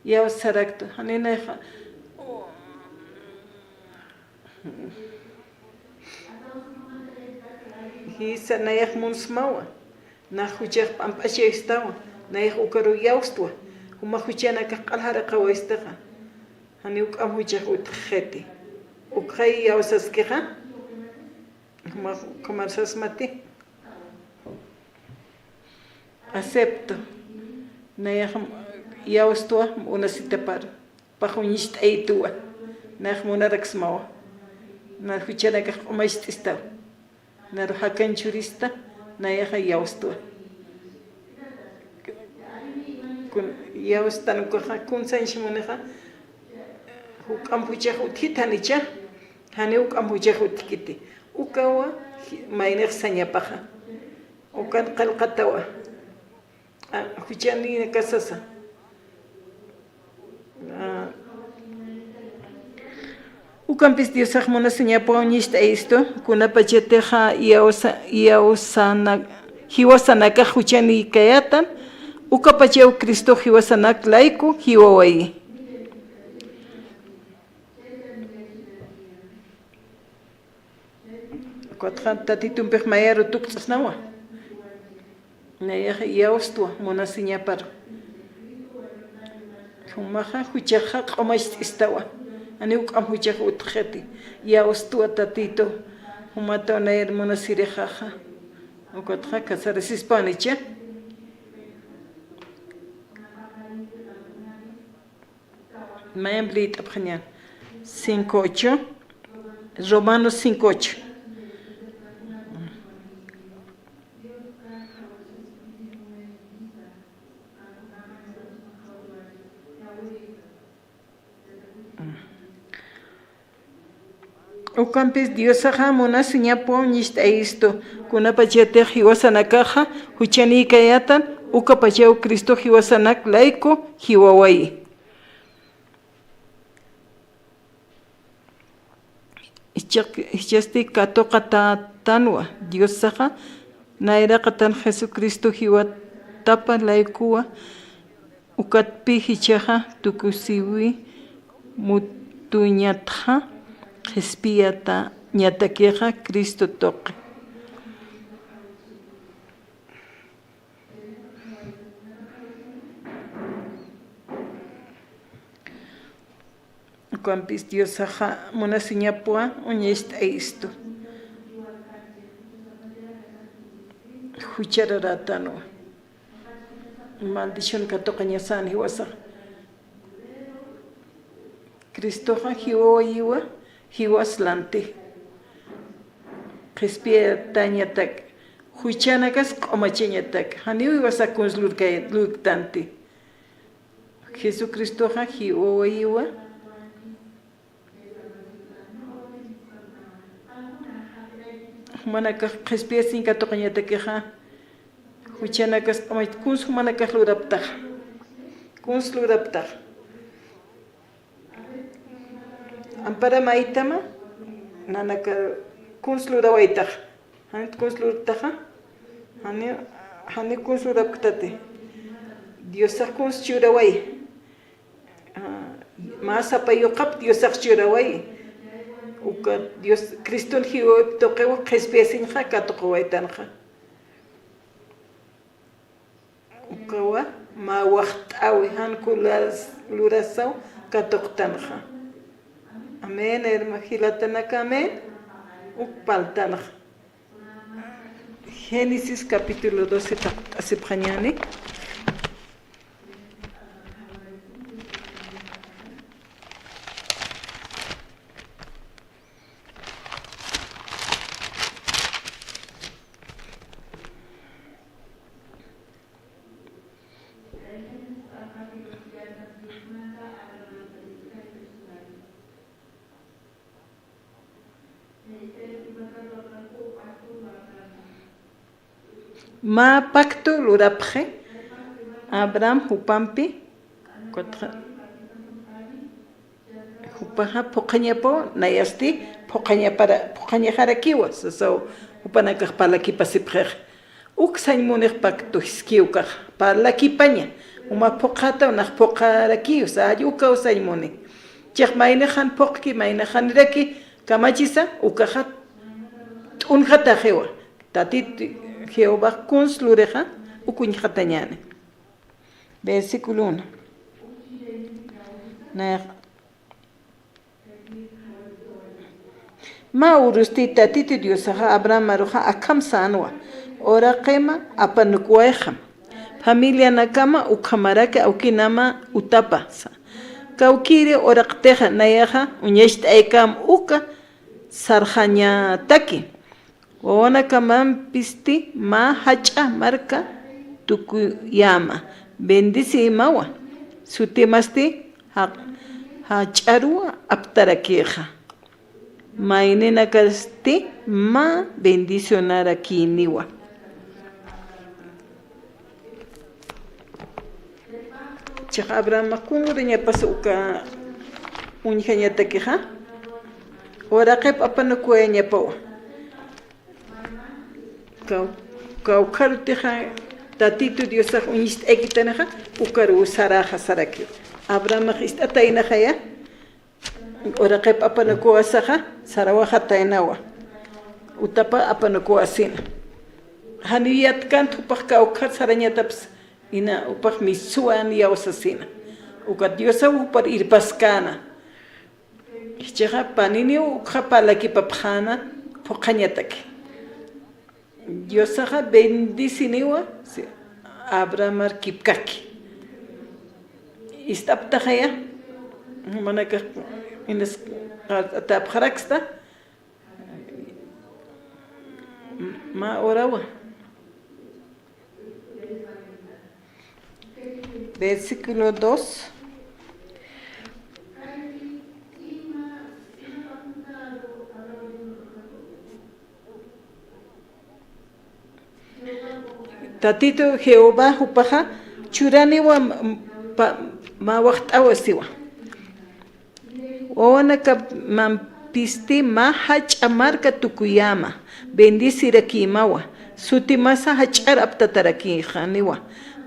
iyawsaraktwa, jani nayaxa, jisa nayax munsmawa, nax juchax p'amp'achayistawa, nayax ukaru iyawstwa, juma juchanakax q'al jariqawaystaxa, jani juk'amp juchax utjxiti, ukxay iyawsaskixa. Juma, jumarsasmati. Acepto. Nayax iyawstwa munasitapar. Pax uñist'ayituwa. Nayax munaraksmawa. Nar juchanakax q'umacht'istaw. Nar jakañ churista. Nayaxa iyawstwa. Kun, iyawstan ukaxa, kun sañs munixa, juk'amp juchax utjit janicha, janiw juk'amp juchax utjkiti. Ukawa, ji-, maynix sañapaxa. Ukan qillqatawa. A, juchanïnaka sasa. A, Ukampis Diosax munasiñapaw uñist'ayistu, kunapachatixa iyawsa-, iyawsana-, jiwasanakax juchanïkayätan, ukapachaw Cristox jiwasanak layku jiwawayi. Ukatxa Tatitumpix mayaru tukt'asnawa. Nayaxa iyawstwa munasiñaparu. Jumaxa juchaxa q'umacht'istawa. Janiw juk'amp juchax utjxiti. Iyawstwa Tatitu. Jumataw nayar munasirixaxa. Ukatxa casarasispanicha. Mayamp liyt'apxañäni. Cinco ocho. Romanos cinco ocho. Ukampis Diosaxa munasiñapaw uñist'ayistu, kunapachatix jiwasanakaxa juchanïkayätan, ukapachaw Cristox jiwasanak layku jiwawayi. Jichha-, jichhasti katuqatätanwa Diosaxa, nayraqatan Jesucristo jiwatapa laykuwa, ukatpï jichhaxa tukusiwi mutuñatxa, qhispiyatäñatakixa Cristo tuqi. Ukampis Diosaxa munasiñapwa uñist'ayistu. Juchararätanwa. Maldición katuqañasäna jiwasax. Cristoxa jiwawayiwa, jiwas lanti. Qhispiyatäñatak, juchanakas q'umachañatak, janiw jiwasax kuns lurkay-, lurktanti. Jesucristoxa jiwawayiwa. Jumanakax qhispiyasiñ katuqañatakixa, juchanakas q'umachit, kuns jumanakax luraptaxa. Kuns luraptaxa. Ampara maytama, nanaka kuns lurawaytaxa. Janit kuns lurtaxa. Jani, jani kuns lurapktati. Diosax kuns churaway. A, mä sapa yuqap Diosax churaway. Uka Dios, Criston jiwawip tuqiw qhispiyasiñxa katuqawaytanxa. Ukawa mä waxt'äwi jan kulas lurasaw katuqtanxa. Amén, herma jilatanaka, amén. Uk parltanxa. Génesis capítulo doce taqt'asipxañäni. Mä pacto lurapxi Abraham jupampi, jupaxa phuqhañapaw, nayasti phuqhañapara-, phuqhañaxarakiwa, sasaw jupanakax parlakipasipxix. Uk sañ munix pacto jiskiw ukax, parlakipaña, uma phuqhataw nax phuqharakiw, sa ukaw sañ muni. Chix maynix jan phuqki, maynix janiraki kamachisa, ukaxa t'unjataxiwa. Tatit Jehová kuns lurixa, uk uñjatañäni. Versículo uno. Nayax Mä urusti Tatitu Diosaxa Abrahamaruxa akham sänwa, uraqima apanukuwayxam, familianakama ukhamaraki awkinama utapa, sa. Kawkïri uraqtixa nayaxa uñacht'aykäm uka sarxañataki. Wawanakamampisti mä jach'a marka tukuyäma, bendecïmawa, sutimasti ja-, jach'aruw aptarakixa. Mayninakasti mä bendicionarakïniwa. Chiqa Abraham kunurañapas uka uñjañatakixa, uraqip apanukuwayañapawa. Kaw-, kawkharutixa Tatitu Diosax uñist'aykitanixa, ukaruw saraxa sarakiw. Abrahamax ist'ataynaxaya, uraqip apanukuwasaxa, sarawaxataynawa. Utapa apanukuwasina. Janiw yatkänti jupax kawkhar sarañatapsa, ina jupax mistsuwan iyawsasina. Ukat Diosaw jupar irpaskäna. Jichhaxa paniniw ukxa parlakipapxäna phuqhañataki. Diosaxa bendeciniwa, si, Abrahamar kipkaki. Ist'aptaxaya, jumanakax inas qart'atäpxaraksta, mä urawa. Versículo dos. Tatitu Jehová jupaxa churaniwa m-, pa-, mä waxt'awa siwa. Wawanakamampisti mä jach'a marka tukuyäma, bendecirakïmawa, sutimasa jach'ar aptatarakïxaniwa,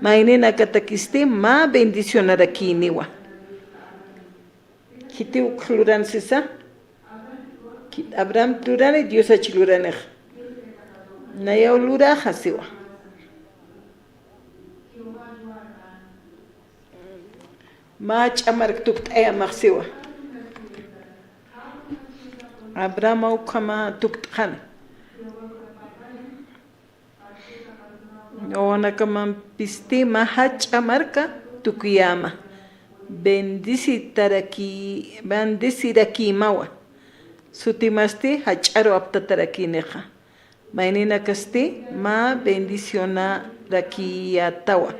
mayninakatakisti mä bendicionarakïniwa. Khiti uk luran sisa, Abraham lurani, Diosach luranix. Nayaw luraxa siwa. Mä jach'a mark tukt'ayamax siwa. Abraham ukhama tukt'xani. Wawanakamampisti mä jach'a marka tukuyäma. Bendicitaraki-, bendicirakïmawa. Sutimasti jach'aru aptatarakïnixa. Mayninakasti mä bendicionarakïyätawa.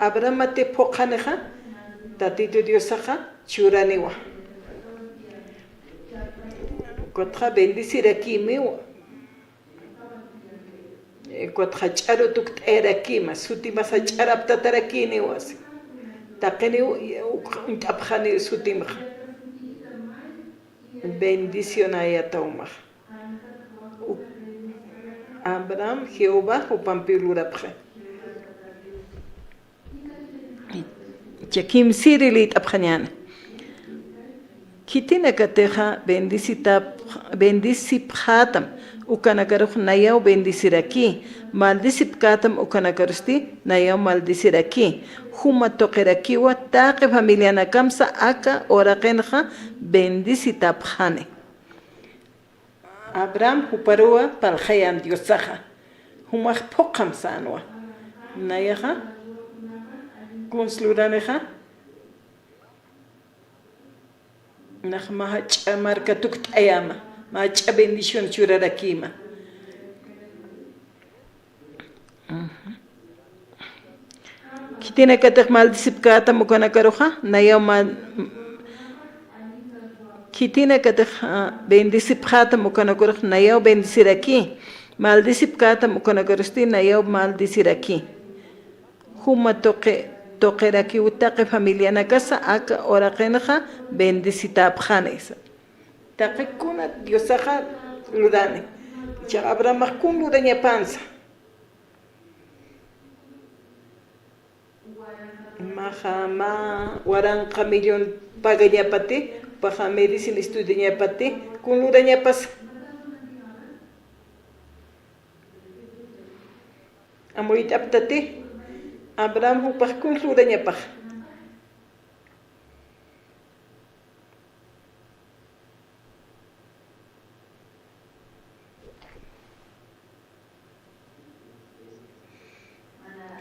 Abrahamati phuqhanixa, Tatitu Diosaxa churaniwa. Ukatxa bendecirakïmiwa. Ukatxa jach'aru tukt'ayarakïma, sutimasa jach'ar aptatarakïniwa. Taqiniw uñt'apxani sutimxa. Bendicionayätaw max. Uk-, Abraham Jehová jupampi lurapxi. Kimsïri liyt'apxañäni. Khitinakatixa bendicitap-, bendicipxätam, ukanakarux nayaw bendicirakï, maldicipkätam ukanakarusti nayaw maldicirakï, juma tuqirakiwa taqi familianakamsa aka uraqinxa bendicitapxani. Abraham juparuwa parlxayan Diosaxa, jumax phuqham sänwa. Nayaxa, kuns luranixa, nax mä jach'a marka tukt'ayäma, mä jach'a bendición churarakïma. Khitinakatix maldicipkätam ukanakaruxa, nayaw ma-, Khitinakatix, ah, bendecipxätam ukanakurux nayaw bendeciraki. Maldecipkätam ukanakurusti nayaw maldeciraki. Juma tuqi, tuqirakiw taqi familianakasa aka uraqinxa bendecitäpxani. Taqi kuna Diosaxa lurani. Ichax Abrahamax kun lurañapansa. Maxa, mä waranqa millón pagañapati, jupaxa medicina estudiañapati, kun lurañapasa. Amuyt'aptati, Abraham jupax kun lurañapaxa.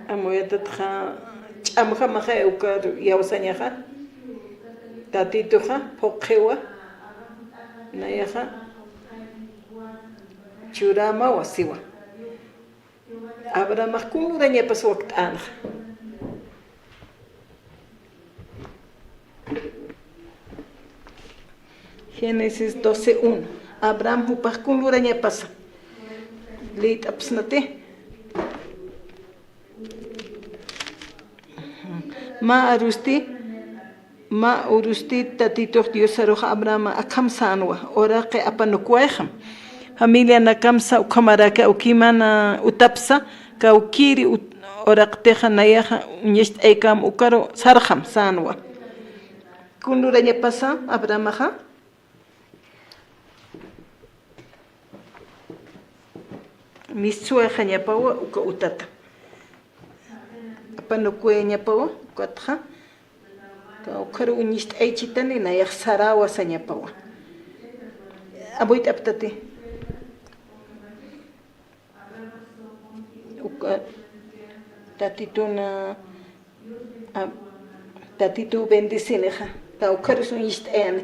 Amuyatatxa ch'amjamaxa ukar iyawsañaxa. Tatituxa phuqhiwa, nayaxa churämawa siwa. Abrahamax kun lurañapas wakt'änxa. Génesis doce uno. Abraham jupax kun lurañapasa. Liyt'apxsnati. Mä arusti, mä urusti Tatitux Diosarux Abrahama akham sänwa, uraqi apanukwayxam. Familianakamsa ukhamaraki awkimana utapsa, kawkïri ut-, uraqtixa nayaxa uñacht'aykäm ukaru sarxam sänwa. Kun lurañapasa Abrahamaxa. Mistsuwayañapawa uka utata. Apanukuyañapawa ukatxa. Ka ukharu uñacht'aychitani nayax saräwa sañapawa. Amuyt'aptati. Uka Tatituna, a, Tatitu bendecinixa, ka ukharus uñacht'ayani.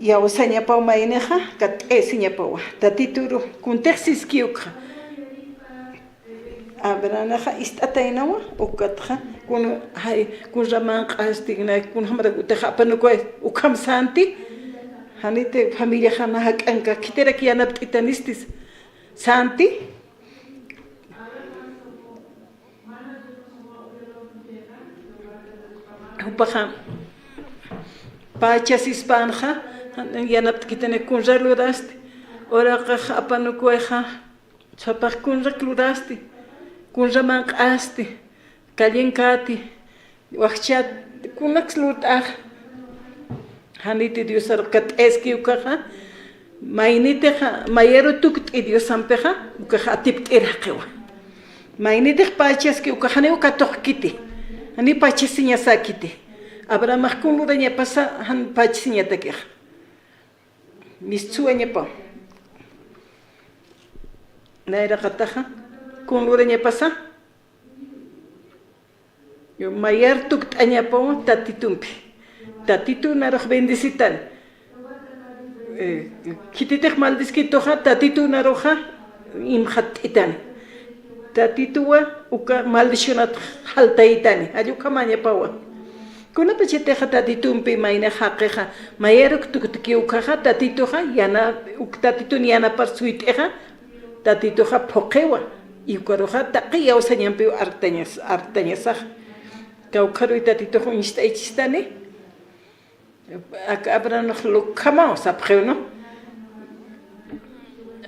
Iyawsañapaw maynixa, kat'ayasiñapawa. Tatituru, kuntix siskiw ukxa. Abrahamaxa ist'ataynawa, ukatxa, kun, jay, kunra manq'asti, na, kunjamarak utix apanukuway, ukham sänti, janiti familiaxa na jak'anka, khitirak yanapt'itanistis, sänti. Jupaxa, pachasispänxa, yanapt'kitani kunra lurasti, uraqix apanukuwayxa, sapax kunrak lurasti, kunra manq'asti, callenkäti, wakchät, kunaks lurt'ax, janiti Diosar kat'ayski ukaxa, maynitixa, mayaru tukt'i Diosampixa, ukaxa atipt'ir jaqiwa. Maynitix pachaski ukaxa, janiw katuqkiti, janiw pachasiñasäkiti. Abrahamax kun lurañapasa, jan pachasiñatakixa. Mistsuwayañapaw. Nayraqataxa, kun lurañapasa. Mayar tukt'añapaw Tatitumpi. Tatitu narux bendecitani. Eh, khititix maldiskituxa, Tatitu naruxa imxatt'itani. Tatituwa uka maldicionat jaltaytani, jall ukhamañapawa. Kunapachatixa Tatitumpi maynix jaqixa, mayaruk tukt'ki ukaxa, Tatituxa yana, uk Tatitun yanapar suyt'ixa, Tatituxa phuqhiwa, ukaruxa taqi iyawsañampiw arktañas, arktañasax. Kawkharuy Tatitux uñst'aychistani, Ak Abrahamax lukhamaw sapxiw, ¿no?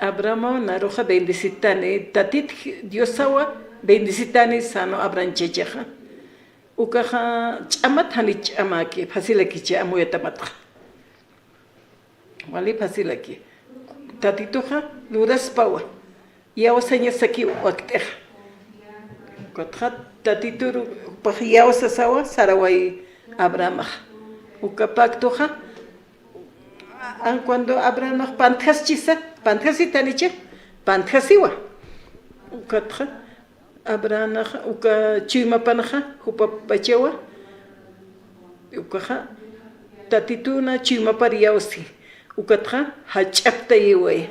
Abrahamaw naruxa bendecitani, Tatit Diosawa bendecitani sänwa Abraham chichaxa. Ukaxa ch'amat jani ch'amaki, facilakichi amuyatamatxa. Wali facilaki. Tatituxa luraspawa. Iyawsañasakiw wakt'ixa. Ukatxa Tatituru jupax iyawsasawa saraway Abrahamax. Uka pactoxa, an cuando Abrahamax pantjaschisa, pantjasitanicha, pantjasiwa. Ukatxa Abrahamax uka chuymapanxa jupapachawa. Ukaxa Tatituna chuymapar iyawsi. Ukatxa jach'aptayiway.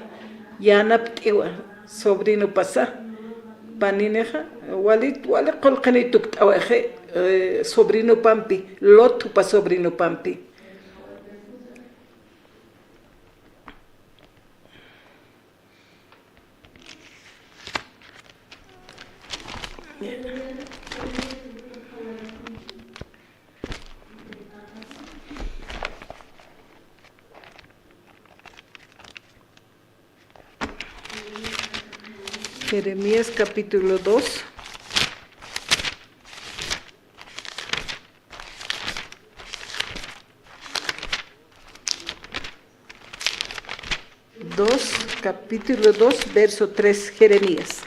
Yanapt'iwa, sobrinupasa, paninixa, wali, wali qullqini tukt'awayxi, eh, sobrinupampi, Lot jupa sobrinupampi. Jeremías capítulo dos. Dos, capítulo dos, verso tres, Jeremías.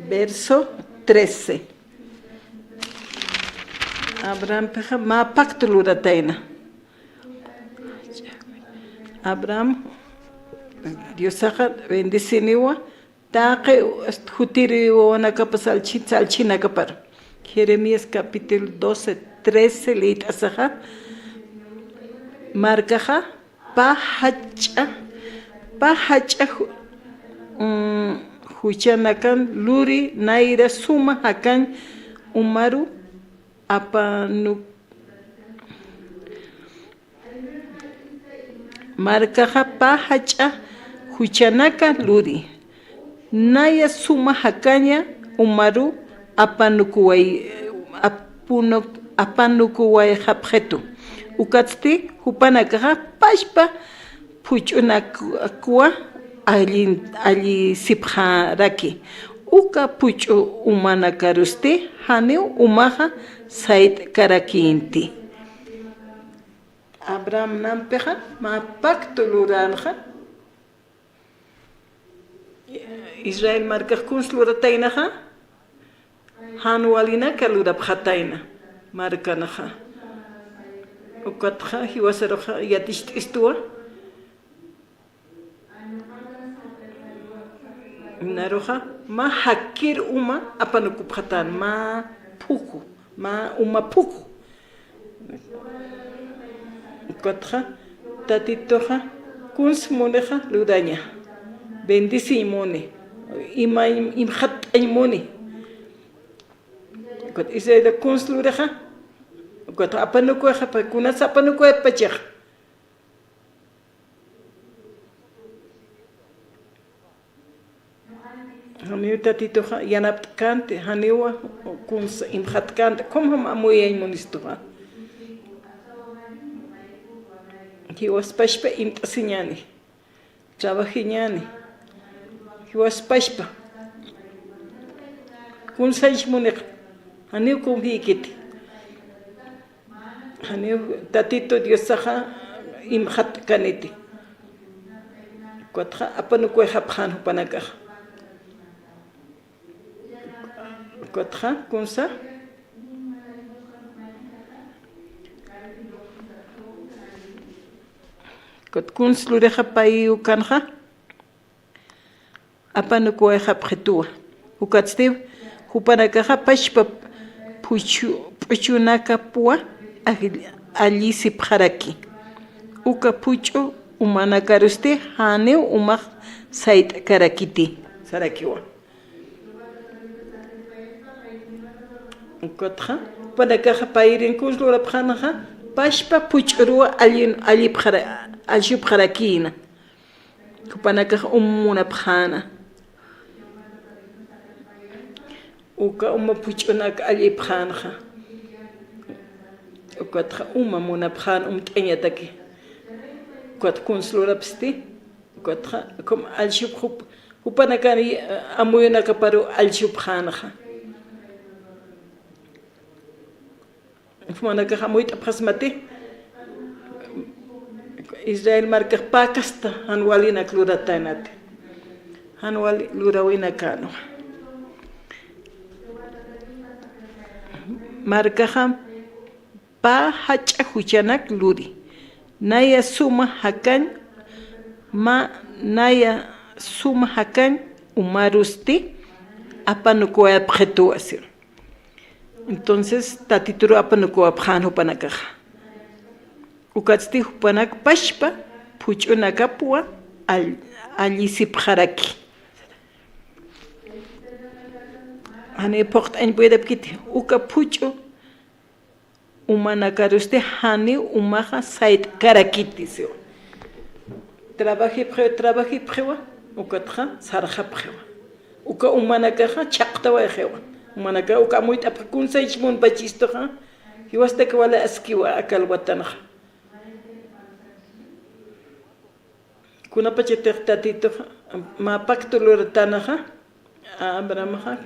Verso trece. Abrahampixa mä pacto luratayna. Abraham, Diosaxa bendeciniwa, taqi jutiri wawanakapa salchi-, salchinakapar. Jeremías capítulo doce, trece liyt'asaxa, markaxa, pä jach'a, pä jach'a ju-, mm, juchanakan luri, nayra suma jakañ umaru apanu-, markaxa pä jach'a juchanaka luri. Naya suma jakaña umaru apanukuway-, apunu-, apanukuwayxapxitu. Ukatsti jupanakaxa pachpa phuch'unakwa allin-, allisipxaraki. Uka phuch'u umanakarusti janiw umaxa sayt'karakïnti. Abrahamnampixa mä pacto luränxa, Israel markax kuns lurataynaxa, jan walinaka lurapxatayna markanxa. Ukatxa jiwasaruxa yaticht'istuwa. Naruxa mä jakir uma apanukupxatän, mä phuku, mä uma phuku. Ukatxa, Tatituxa kuns munixa luraña, bendeciñ muni, ima im-, imxatt'añ muni. Ukat Israel kuns lurixa, ukatxa apanukuwayxapa, kunas apanukuwaypachax. Janiw Tatituxa yanapt'känti, janiwa kunsa imxatkänti, khumjam amuyañ munistuxa. Jiwaspachpa imt'asiñäni, trabajiñäni, jiwaspachpa. Kunsañch munixa, janiw kunjïkiti. Janiw Tatitu Diosaxa imxatt'kaniti. Ukatxa apanukuwayxapxän jupanakaxa. Ukatxa kunsa. Ukat kuns lurixa pay ukanxa apanukuwayxapxituwa. Ukatsti jupanakaxa pachpa phuch'u-, phuch'unakapwa all-, allisipxaraki. Uka phuch'u umanakarusti janiw umax sayt'karakiti, sarakiwa. Ukatxa, jupanakaxa payrin kuns lurapxänxa, pachpa phuch'uruwa allin-, allipxara-, allsupxarakïna. Jupanakax um munapxäna. Uka uma phuch'unak allipxänxa. Ukatxa uma munapxän umt'añataki. Ukat kuns lurapsti. Ukatxa, kum allsup jup-, jupanakan, eh, amuyunakaparu allsupxänxa. Jumanakax amuyt'apxasmati, Israel markax pä casta jan walinak luratanati. Jan wali luräwinakänwa. Markaxa pä jach'a juchanak luri. Naya suma jakañ, mä naya suma jakañ umarusti, apanukuwayapxituwa, siwa. Entonces, Tatituru apanukuwapxän jupanakaxa. Ukatsti jupanak pachpa phuch'unakapwa all-, allisipxaraki. Janiw phuqt'añ puyirapkiti, uka phuch'u umanakarusti janiw umaxa sayt'karakiti, siwa. Trabajipxiwa, trabajipxiwa, ukatxa sarxapxiwa. Uka umanakaxa chhaqtawayxiwa. Umanakax uka amuyt'apxi kunsaychi munpachistuxa, jiwastak wali askiwa aka alwatanxa. Kunapachatix Tatitux mä pacto luratänaxa, Abrahamxa,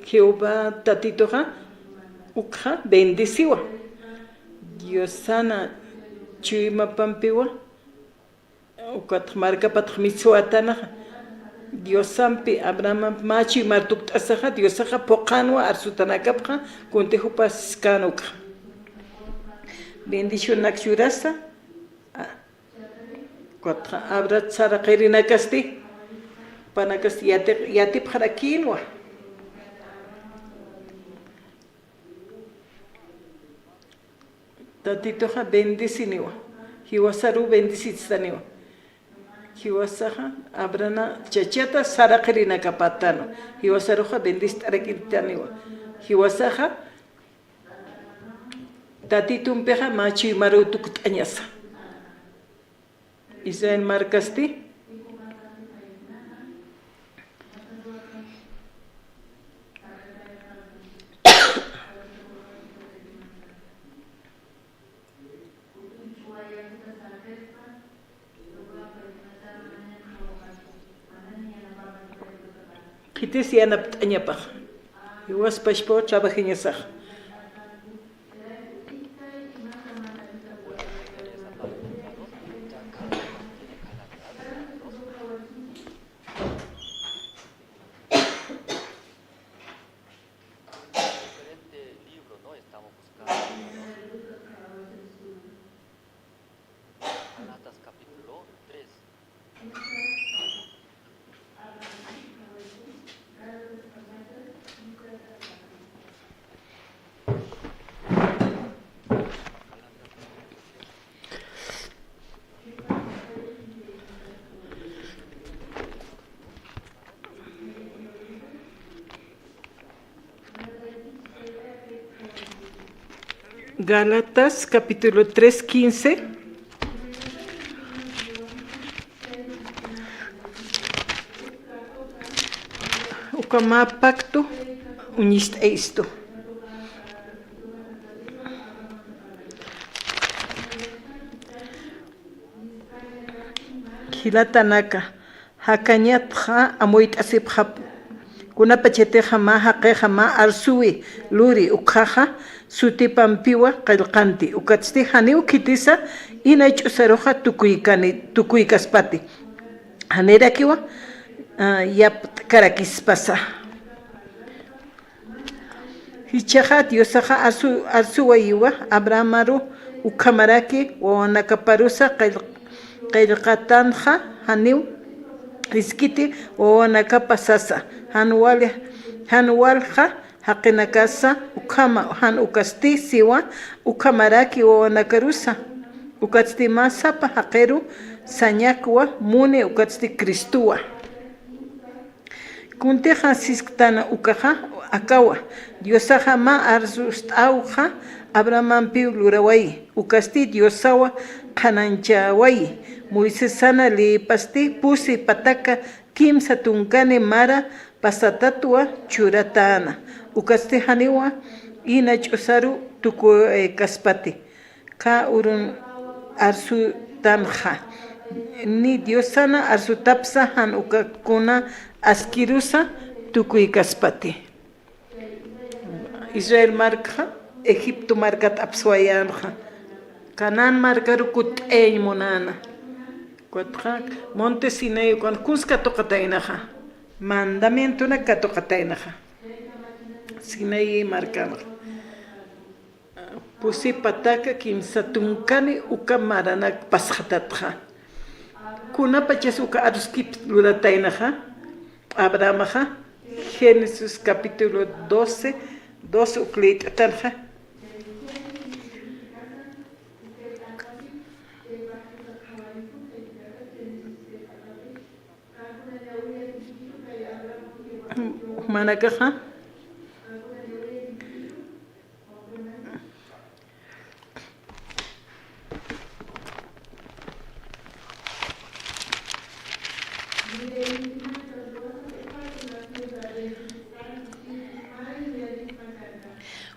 Jehová Tatituxa, ukxa bendeciwa. Diosana chuymapampiwa, ukat markapatx mitswatanaxa, Diosampi Abrahamamp mä chuymar tukt'asaxa, Diosaxa phuqhanwa arsutanakapxa, kuntix jupas kän ukxa. Bendicionanak churasa, a, Ukatxa Abrahamp saraqirinakasti, jupanakasti yati-, yatipxarakïnwa. Tatituxa bendeciniwa, jiwasaruw bendecitstaniwa. Jiwasaxa Abraham chachata saraqirinakapatänwa, jiwasaruxa bendecit'arakitaniwa. Jiwasaxa Tatitumpixa mä chuymaruw tukt'añasa. Israel markasti. Khitis yanapt'añapax. Jiwaspachpaw trabajañasax. Diferente libro, ¿no? Estamos buscando, ¿no? Gálatas capítulo tres. Gálatas capítulo tres quince. Uka mä pacto uñist'ayistu. Jilatanaka, jakañatxa amuyt'asipxapxi. Kunapachatixa mä jaqixa mä arsuwi luri, ukhaxa sutipampiwa qillqanti. Ukatsti janiw khitisa inach'usaruxa tukuykani, tukuykaspati. Janirakiwa, a, yapt'karakispasa. Jichhaxa Diosaxa arsu-, arsuwayiwa Abrahamaru ukhamaraki wawanakaparusa qill-, qillqatanxa, janiw jiskiti wawanakapa sasa, jan wal-, jan walja jaqinakasa ukhama, jan ukasti siwa ukhamaraki wawanakarusa, ukatsti mä sapa jaqiru sañakwa muni, ukatsti Cristowa. Kuntixa sisktana ukaxa akawa, Diosaxa mä arsust'awxa Abrahamampiw lurawayi, ukasti Diosawa qhanañchawayi, Moisesana leypasti pusi pataka kimsa tunkani mara pasatatwa churatäna, ukasti janiwa inach'usaru tukukaspati. Kä urun arsutanxa, ni Diosana arsutapsa jan uka kuna askirusa tukuykaspati. Israel markaxa Egipto markat apswayänxa, Canaán markaru kutt'ayañ munäna. Ukatxa monte Sinaí ukan kuns katuqataynaxa, mandamientonak katuqataynaxa. Sinaí markanxa. Pusi pataka kimsa tunkani uka maranak pasxatatxa. Kunapachas uka aruskip lurataynaxa, Abrahamaxa, Génesis capítulo doce, dos uklït'tanxa. Jumanakaxa.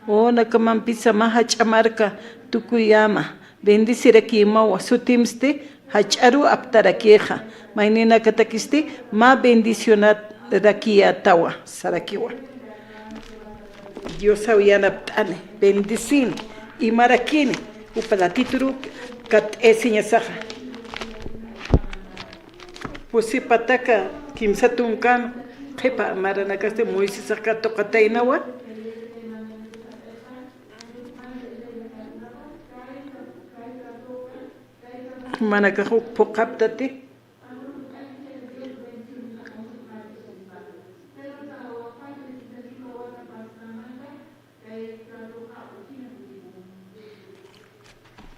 Wawanakamampisa mä jach'a marka tukuyäma, bendecirakïmawa, sutimsti jach'aru aptarakïxa, mayninakatakisti mä bendicionarakïyätawa sarakiwa. Diosaw yanapt'ani, bendecini, imarakini, jupa latituru kat'isiñasaxa. Pusi pataka kimsa tunkan qhipa maranakasti Moisesax katuqataynawa. Manakax uk phuqhaptati.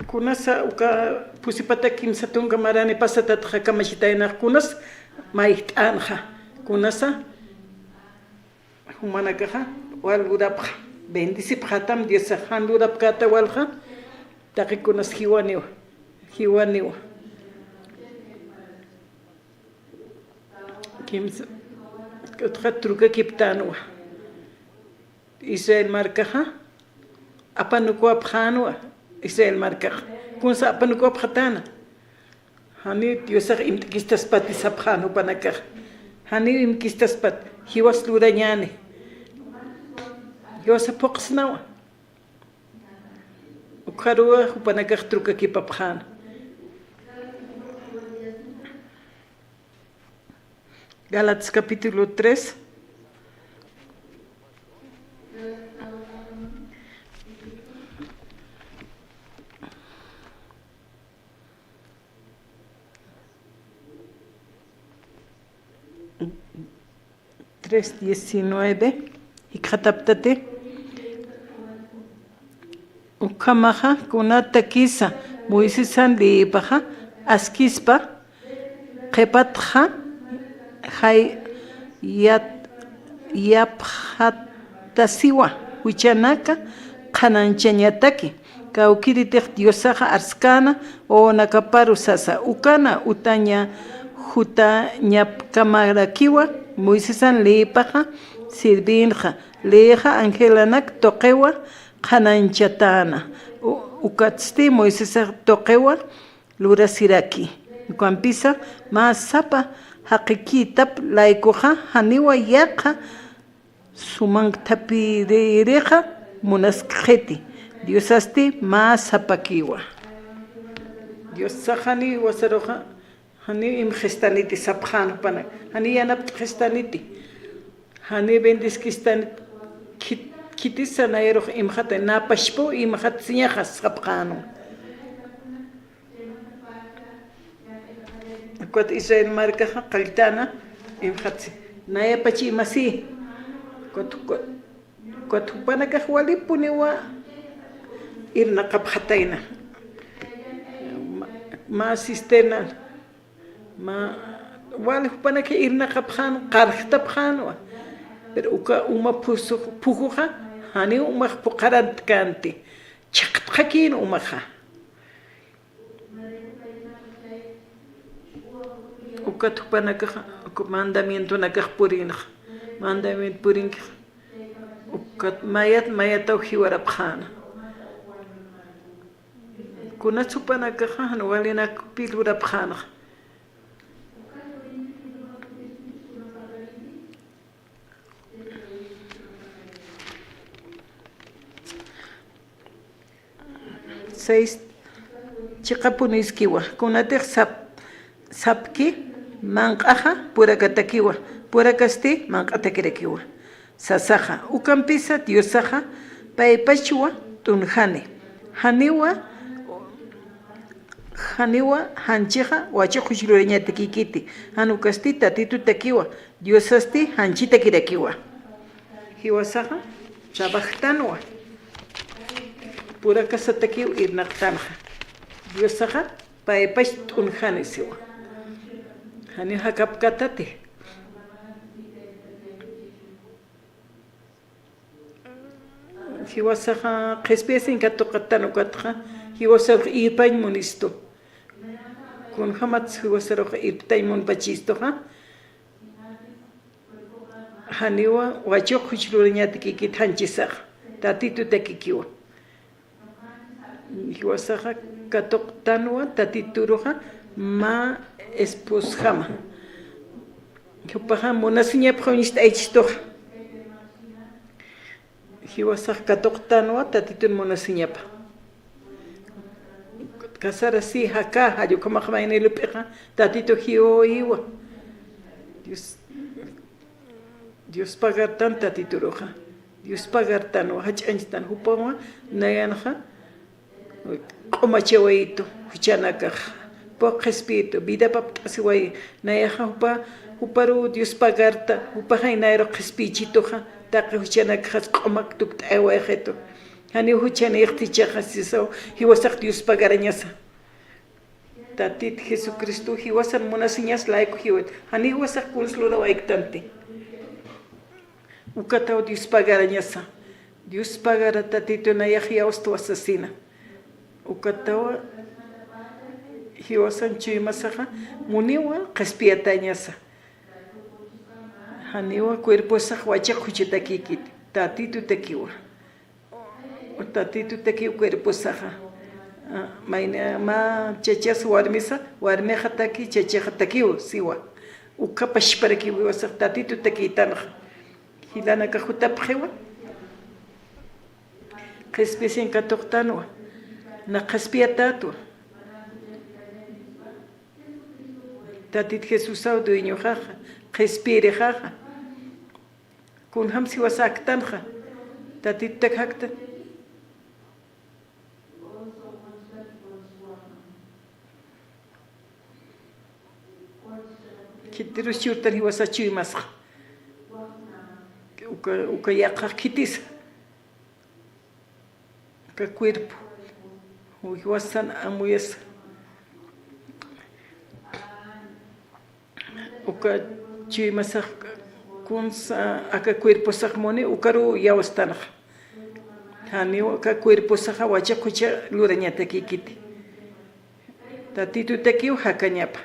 Kunasa uka pusi pata kimsa tunka marani pasatatxa kamachitaynax kunas mayjt'änxa, kunasa jumanakaxa wal lurapxa, bendecipxätam Diosax, jan lurapkäta walxa, taqi kunas jiwaniwa, jiwaniwa. Kimsa, utxa trukakiptänwa. Israel markaxa, apanukuwapxänwa Israel markaxa. Kunsa apanukuwapxatäna. Janiw Diosax imt'kistaspati sapxän jupanakaxa. Janiw imkistaspati, jiwas lurañäni. Jiwasa phuqsnawa. Ukxaruwa jupanakax trukakipapxän. Gálatas capítulo tres. Tres diecinueve, jikxataptati. Ukhamaxa kunatakisa Moisesan leyipaxa askispa, qhipatxa jay-, yat-, yapxatasiwa juchanaka qhanañchañataki. Kawkïritix Diosaxa arskäna wawanakaparu sasa, ukana utaña jutañapkamarakiwa Moisesan leyipaxa sirvïnxa, leyixa angelanak tuqiwa qhanañchatäna. U-, ukatsti Moisesax tuqiwa lurasiraki. Ukampisa mä sapa jaqikïtap laykuxa janiwa yaqha sumanthapiririxa munaskxiti, Diosasti mä sapakiwa. Diosax janiw jiwasaruxa, janiw imxistaniti sapxän jupanak, janiw yanapt'xistaniti, janiw bendecikistaniti, khit-, khitisa nayarux imxatay, nä pachpaw imxatsiñaxa sapxänwa. Ukat Israel markaxa qalltäna, imxatsi, nayapachi imasi. Ukat, ukat, ukat jupanakax walipuniwa irnaqapxatayna. Mä, mä cisterna, mä, wali jupanakax irnaqapxän, qarjtapxänwa. Pero uka uma phusu-, phujuxa, janiw umax phuqharantkanti, chhaqtxakïn umaxa. Ukat jupanakaxa, uka mandamientonakax purinxa, mandamiento purinkixa, ukat mayat mayataw jiwarapxäna. Kunats jupanakaxa jan walinakpi lurapxänxa. Seis, chiqapunïskiwa, kunatix sap-, sapki manq'axa purakatakiwa, purakasti manq'atakirakiwa sasaxa. Ukampisa Diosaxa paypachwa t'unjani, janiwa Janiwa janchixa wachuq juch lurañatakïkiti, jan ukasti Tatitutakiwa, Diosasti janchitakirakiwa. Jiwasaxa trabajtanwa, pura casatakiw irnaqtanxa. Diosaxa paypach t'unjani siwa. Janiw jakapkatati. Jiwasaxa qhispiyasin katuqatan ukatxa, jiwasarux irpañ munistu. Kunjamatsa jiwasarux irptañ munpachistuxa, janiwa wachuq juch lurañatakïkit janchisaxa, Tatitutakikiwa. Jiwasaxa katuqtanwa Tatituruxa mä esposjama. Jupaxa munasiñapxa uñst'aychistuxa. Jiwasax katuqtanwa Tatitun munasiñapa. Casarasi jaka, jall ukhamax mayni lup'ixa, Tatitu jiwawiwa. Dios, Dios pagartan Tatituruxa. Dios pagartanwa, jach'añchtan jupawa, nayanxa q'umachawayitu, juchanakax. Jupaw qhispiyitu, vida apapt'asiwayi, nayaxa jupa, juparu Dios pagarta, jupaxay nayaru qhispiyichituxa, taqi juchanakxas q'umak tukt'ayawayxitu. Janiw juchanïxti ichaxa sisaw, jiwasax Dios pagarañasa. Tatit Jesucristo jiwasan munasiñas layku jiwit. Jani jiwasax kuns lurawayktanti. Ukataw Dios pagarañasa. Dios pagara Tatitu nayax iyawstwa sasina. Ukatawa jiwasan chuymasaxa muniwa qhispiyatañasa. Janiwa cuerposax wachiq juchatakïkit. Tatitutakiwa. Tatitutakiw cuerposaxa. Ah, mayni mä chachas warmisa, warmixataki, chachixatakiw siwa. Uka pachparakiw jiwasax Tatitutakïtanxa. Jilanakax jutapxiwa. Qhispiyasin katuqtanwa. Na qhispiyatätwa. Tatit Jesusaw dueñoxaxa, qhispiyirixaxa. Kunjams jiwasa aktanxa, Tatitutak jakta. Khitirus churtan jiwasa chuymasxa. Uka, uka yaqhax khitisa. Aka cuerpo, jiwasan amuyasa. Uka chuymasax kuns, aka cuerposax muni, ukaru iyawstanxa. Janiw aka cuerposaxa wachiq jucha lurañatakïkiti. Tatitutakiw jakañapa.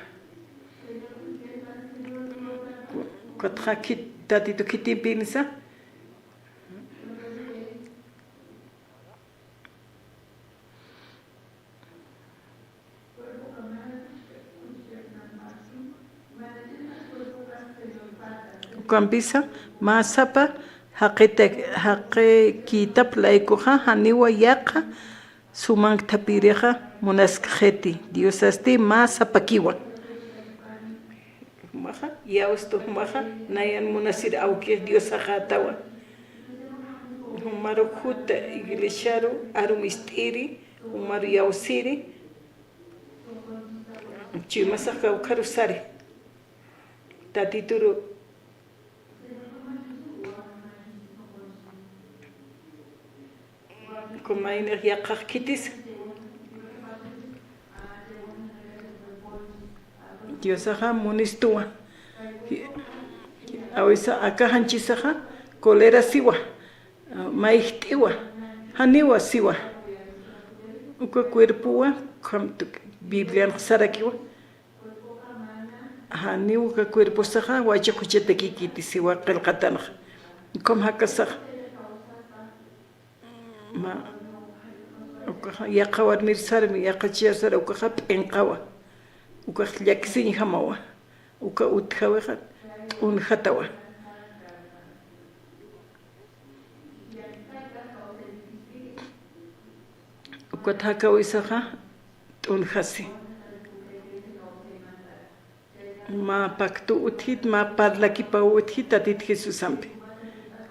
Ukatxa khit-, Tatitu khitimpinsa. Ukampisa, mä sapa jaqita-, jaqikïtap laykuxa, janiwa yaqha sumanktapirixa munaskxiti, Diosasti mä sapakiwa. Jumaxa, iyawstu jumaxa, nayan munasir awkix Diosaxätawa. Jumaru juta iglesiaru, aru mist'iri, jumaru iyawsiri, chuymasax kawkharu sari. Tatituru Kumaynix yaqhax khitis. Diosaxa munistuwa. Awisa aka janchisaxa cólera siwa, mayjt'iwa, janiwa siwa. Uka cuerpowa, ukham tuk-, Biblianx sarakiwa. Janiw uka cuerposaxa wachiq juchatakikiti siwa qillqatanxa. Ukham jakasaxa. Ma, ukaxa yaqha warmir sarmi, yaqha chiyar sara, ukaxa p'inqawa. Ukax llakisiñjamawa. Uka utjawixa t'unjatawa. Ukat jakawisaxa t'unjasi. Mä pacto utjit, mä parlakipaw utjit Tatit Jesusampi.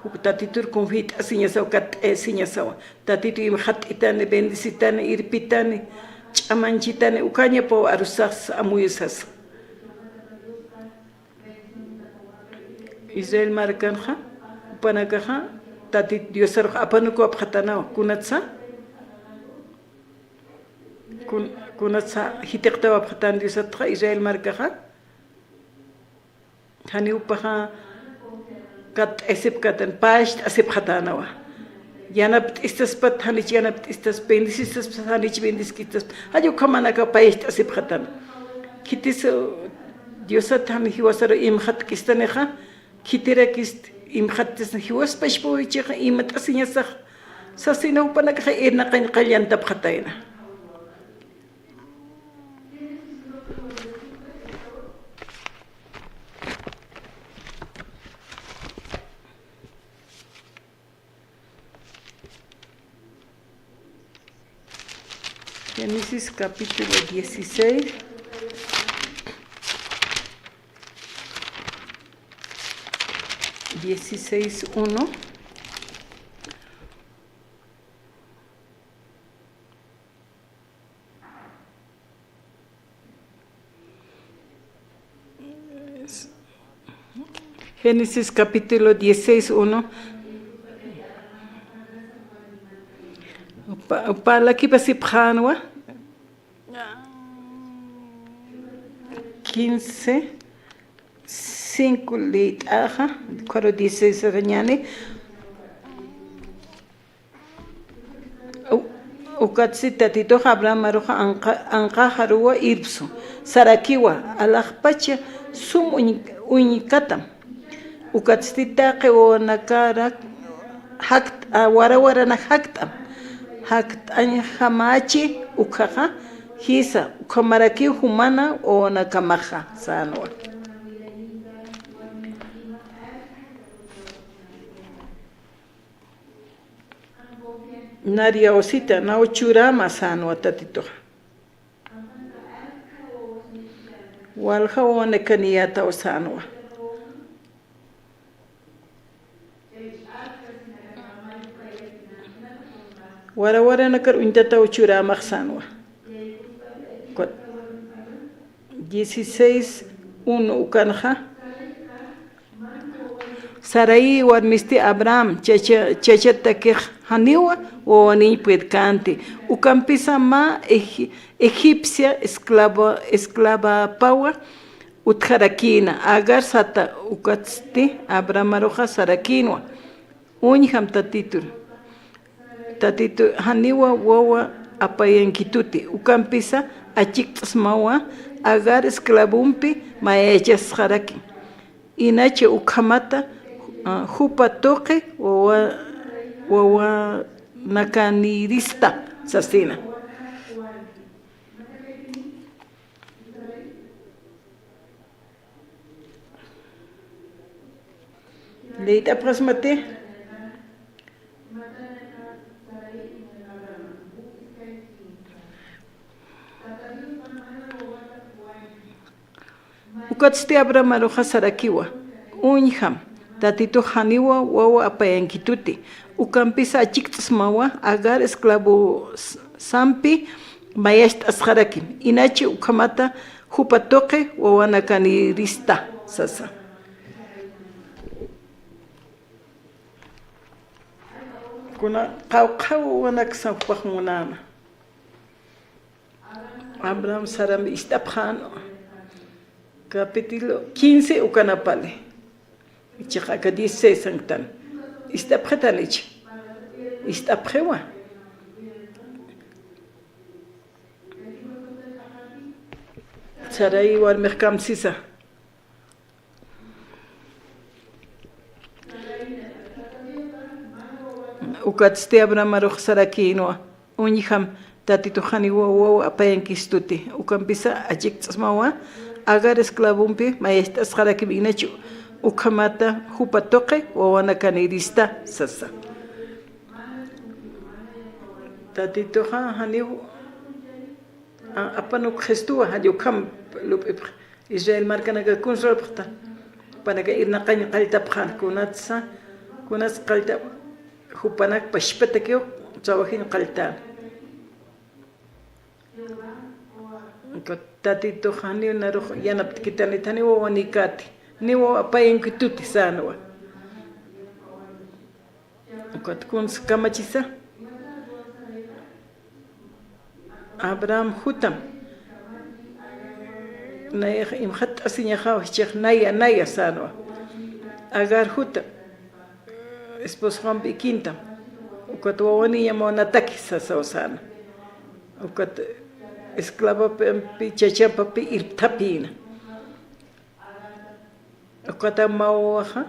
Juk Tatitur confiat'asiñasaw, katt'ayasiñasawa. Tatitu imxat'itani, bendecitani, irpitani. ch'amanchitani ukañapaw arusax amuyu sasa. Israel markanxa, jupanakaxa, Tatit Diosarux apanukuwapxatanawa, kunatsa, kun-, kunatsa jitiqtawapxatan Diosatxa Israel markaxa, janiw jupaxa katt'asipkatan, pacht'asipxatanawa. Yanapt'istaspat janich yanapt'istas, bendisistaspat janich bendiskistas, jall ukhamanaka pacht'asipxatan. Khitis, uh, Diosat jan jiwasaru imxatkistanixa, khitirakist imxattisna, jiwaspachpaw jichhax imt'asiñasax, sasina jupanakaxa irnaqañ qallantapxatayna. Génesis capítulo dieciséis, dieciséis uno. Génesis capítulo dieciséis uno. Pa-, parlakipasipxänwa. Quince, cinco liyt'axa, ukharu dieciséis arañani. U-, ukatsti Tatitux Abrahamaruxa anqa-, anqaxaruwa irpsu, sarakiwa, alaxpacha sum uñ-, uñkatam. Ukatsti taqi wawanakarak jakt-, a, wara waranak jakt'am. Jakt'añjamachi ukhaxa, jisa, ukhamarakiw jumana wawanakamaxa, sänwa. Nariawsita, naw churama sänwa Tatituxa. Walja wawanakaniyataw sänwa. Wara waranakar uñtataw churamax sänwa. Dieciséis uno ukanxa. Sarai warmisti Abraham, chacha-, chachatakix janiwa wawaniñ purkänti. Ukampisa mä egi-, egipcia esclava-, esclavapawa utjarakïna. Agar sata, ukatsti Abrahamaruxa sarakïnwa. Uñjam Tatitur. Tatitu, janiwa wawa apayankituti, ukampisa achikt'smawa Agar esclavompi mayachasxaraki. Inacha ukhamata, ah, jupa tuqi wawa-, wawanakanirista sasina. Liyt'apxasmati. Ukatsti Abrahamaruxa sarakiwa, uñjam, Tatitux janiwa wawa apayankituti, ukampisa achikt'smawa Agar esclavo s-, sampi mayacht'asxarakim, inachi ukhamata jupa tuqi wawanakanirista sasa. Kuna qawqha wawanaksa jupax munäna. Abraham Saram ist'apxän, capítulo quince ukanapali. Ichix aka dieciséis sanktan. Ist'apxitanichi. Ist'apxiwa. Sarai warmix kamsisa. Ukatsti Abrahamarux sarakïnwa, uñjam, Tatitux janiwa wawa apayankistuti, ukampisa achikt'smawa Agar esclavompi mayacht'asxarakim, inachi ukhamata jupa tuqi wawanakanirista sasa. Tatituxa janiw a-, apanukxistuwa, jall ukham lup'ipx Israel markanaka kunsurapxta. Jupanaka irnaqañ qalltapxän, kunatsa, kunats qalltap, jupanak pachpatakiw trawajiñ qalltän. Tatitux janiw narux yanapt'kitanit, janiw wawanïkati, niw apayankituti sänwa. Ukat kuns kamachisa. Abraham jutam. Nayax imxatt'asiñaxaw jichhax naya, naya sänwa. Agar jutam. Esposoxampi ikintam. Ukat wawaniñamaw nataki sasaw säna. Ukat esclavapampi, chachampapi irpthapïna. Ukatam mä wawaxa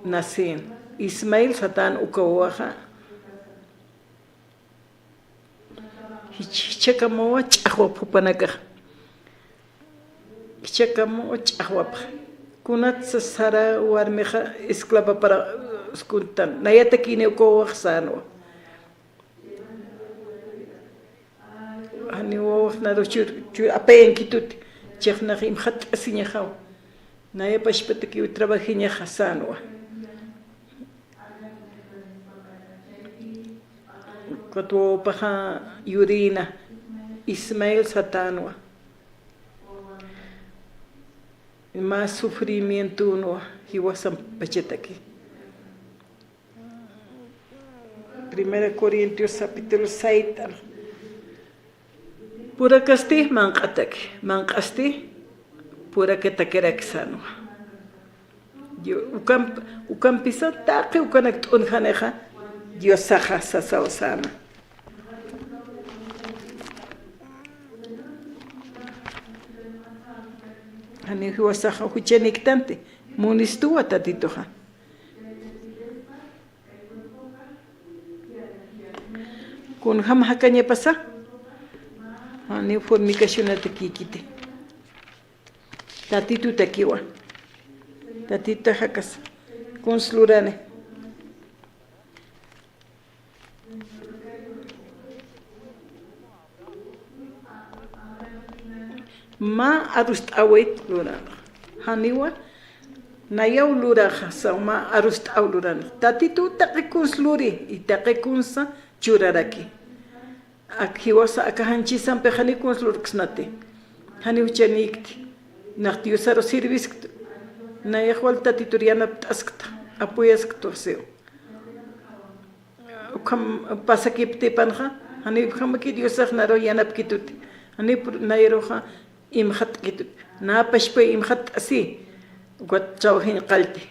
nacen. Ismael satän uka wawaxa. Jich-, jichhakamawa ch'axwap jupanakax. Jichhakamawa ch'axwapxa. Kunatsa Sara warmixa esclavapar skuntan. Nayatakïni uka wawax sänwa. Janiw wawax naru chur, chur apayankituti, chixnax imxatt'asiñaxaw. Naya pachpatakiw trabajiñaxa sänwa. Ukat wawapaxa yurïna Ismael satänwa. Mä sufrimientonwa jiwasampachataki. Primera Corintios capítulo seis. Purakasti manq'ataki, manq'asti purakatakirak sänwa. Yo, ukamp-, ukampisa taqi ukanak t'unjanixa Diosaxa sasaw säna. Janiw jiwasaxa juchaniktanti, munistuwa Tatituxa. Kunjam jakañapasa, janiw fornicacionatakïkiti. Tatitutakiwa. Tatituta jakasa. Kuns lurani. Mä arust'äwit luranxa. Janiwa nayaw luraxa, saw mä arust'äw luranxa. Tatituw taqi kuns luri, y taqi kunsa churaraki. Ak jiwasa aka janchisampi janiw kuns lurksnati. Janiw juchanïkti. Nax Diosaru sirviskti. Nayax wal Tatitur yanapt'askta, apoyaskta siw. Ukham pasakiptipanxa, janiw ukhamaki Diosax naru yanapkituti, janiw pur-, nayaruxa imxatt'kituti, nä pachpa imxatt'asi, ukat chawjiñ qallti.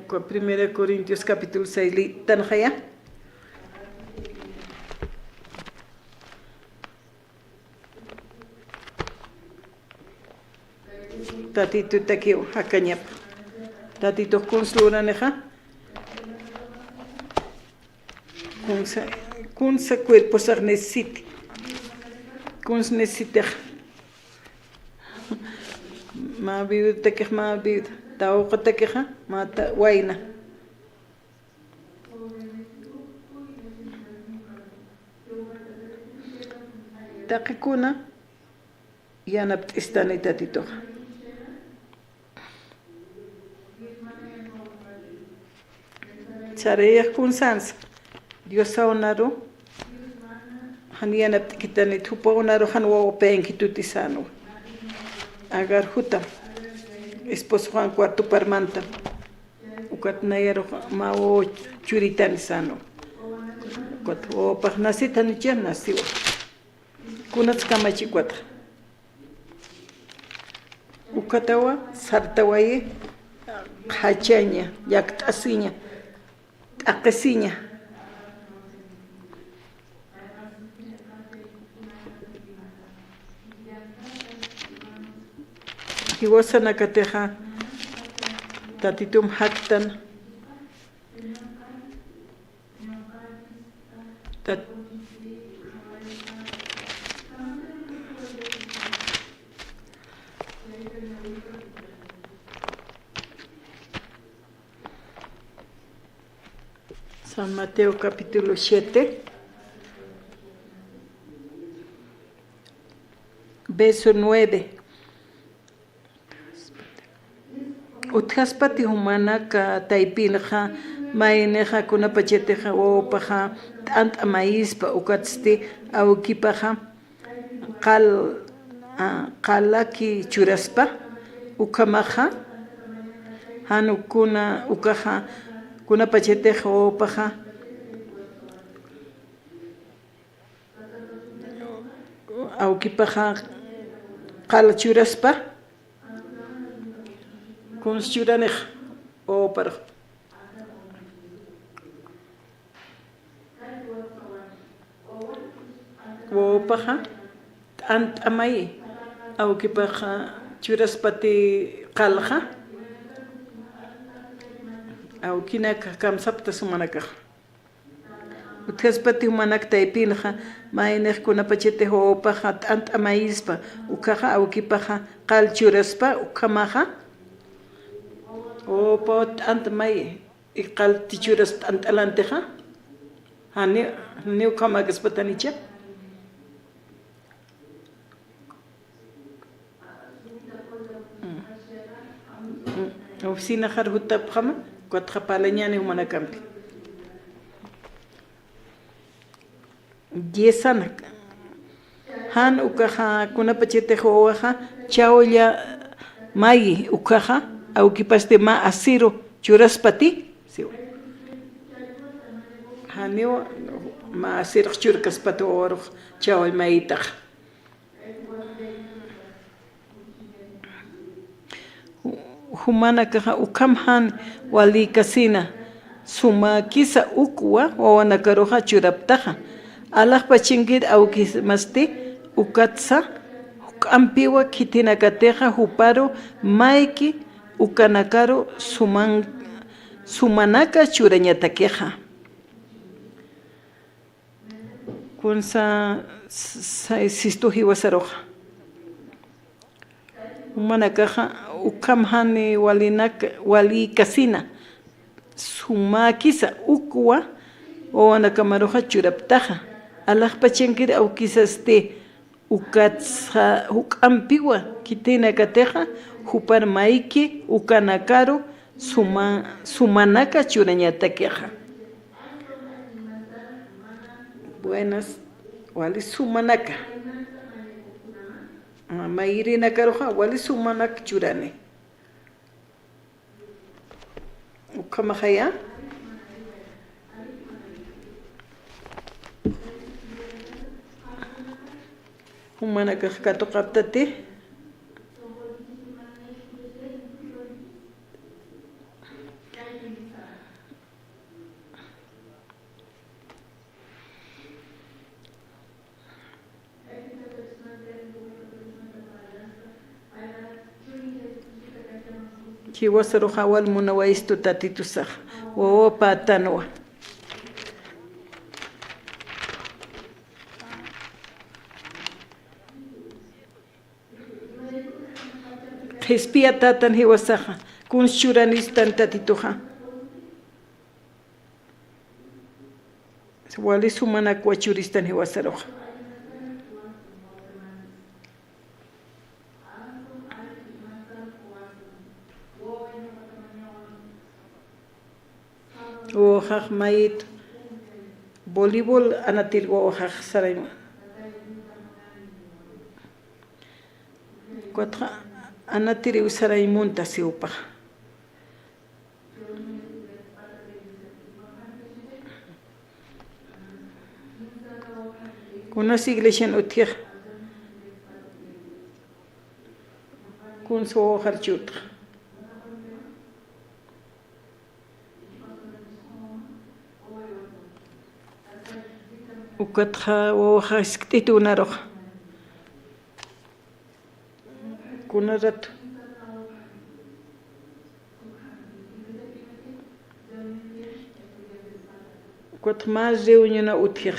Uka Primera Corintios capítulo seis lïtanxaya. Tatitutakiw jakañapa. Tatitux kuns luranixa. Kunsa, kunsa cuerposax necesiti. Kuns necesitix. Mä viudatakix, mä viuda. Tawqatakixa, mä ta-, wayna. Taqikuna yanapt'istani Tatituxa. Sarayax kunsansa, Diosaw naru jan yanapt'kitanit, jupaw naru jan wawapayankituti sänwa. Agar jutam, esposoxan cuartopar mantam. Ukat nayarux mä wawa churitani sänwa. Ukat wawapax nacit jan jucha naciwa. Kunats kamachi ukatxa. Ukatawa sartawayi, qhachaña, llakt'asiña, t'aqhisiña. Jiwasanakatixa Tatitum jaktan. Tat-, San Mateo capítulo siete, verso nueve. Utjaspati jumanaka taypinxa Maynixa kunapachatixa wawapaxa t'ant'a mayispa, ukatsti awkipaxa qal, a, qalaki churaspa, ukhamaxa jan kuna, ukaxa kunapachatixa wawapaxa awkipaxa qal churaspa, kuns churanix wawaparux. Wawapaxa t'ant'a mayi awkipaxa churaspati qalxa, awkinak kamsapta sumanakax. Utjaspati jumanak taypinxa, maynix kunapachatix wawapaxa t'ant'a mayispa, ukhaxa awkipaxa qal churaspa, ukhamaxa wawapaw t'ant'a mayi, y qalti churas t'ant'a lantixa, jani, jani ukhamakispatanicha. Oficinaxar jutapxama, ukatxa parlañäni jumanakampi. Diezana. Jan ukaxa kunapachatix wawaxa chawlla mayi, ukaxa awkipasti mä asiru churaspati, siwa. Janiw mä asirux churkaspati wawarux chawlla mayitaxa. Jumanakaxa ukham jan walïkasina, sumäkisa ukwa wawanakaruxa churaptaxa. Alaxpachinkir awkimasti ukatsa juk'ampiwa khitinakatixa juparu mayki ukanakaru suman-, sumanaka churañatakixa. Kunsa s-, s-, sistu jiwasaruxa. Jumanakaxa ukham jani walinak-, walïkasina, sumäkisa ukwa wawanakamaruxa churaptaxa. Alaxpachankir awkisasti ukatsa juk'ampiwa khitinakatixa jupar mayki ukanakaru suma-, sumanaka churañatakixa. Buenas, wali sumanaka. Ah, mayirinakaruxa wali sumanak churani. Ukhamaxaya. Jumanakax katuqaptati. Jiwasaruxa wal munawayistu Tatitusax, wawapätanwa. Qhispiyatätan jiwasaxa, kuns churanistan Tatituxa. Wali sumanakwa churistan jiwasaruxa. Wawaxax mayit voleibol anatir wawaxax saraym-, ukatxa anatiriw sarañ munta siwpax. Kunas iglesian utjix, kuns wawaxar churtxa. Ukatxa wawaxa jiskt'it unarux. Kuna rato. Ukatxa mä reuniona utjix.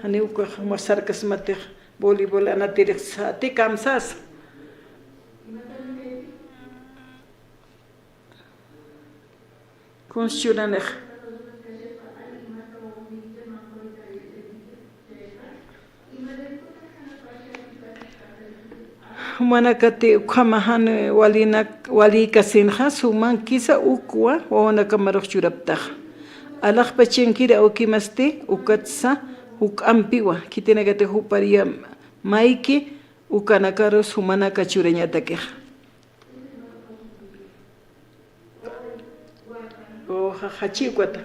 Janiw ukax mä sarkasmatix voleibol anatirix sati kamsasa. Kuns churanix. Jumanakati ukhama jan walinak, walïkasinxa, sumankisa ukwa wawanakamarux churaptaxa. Alaxpachankiri awkimasti, ukatsa juk'ampiwa, khitinakati jupar ya mayki, ukanakaru sumanaka churañatakixa. Wawaxa jachi ukata.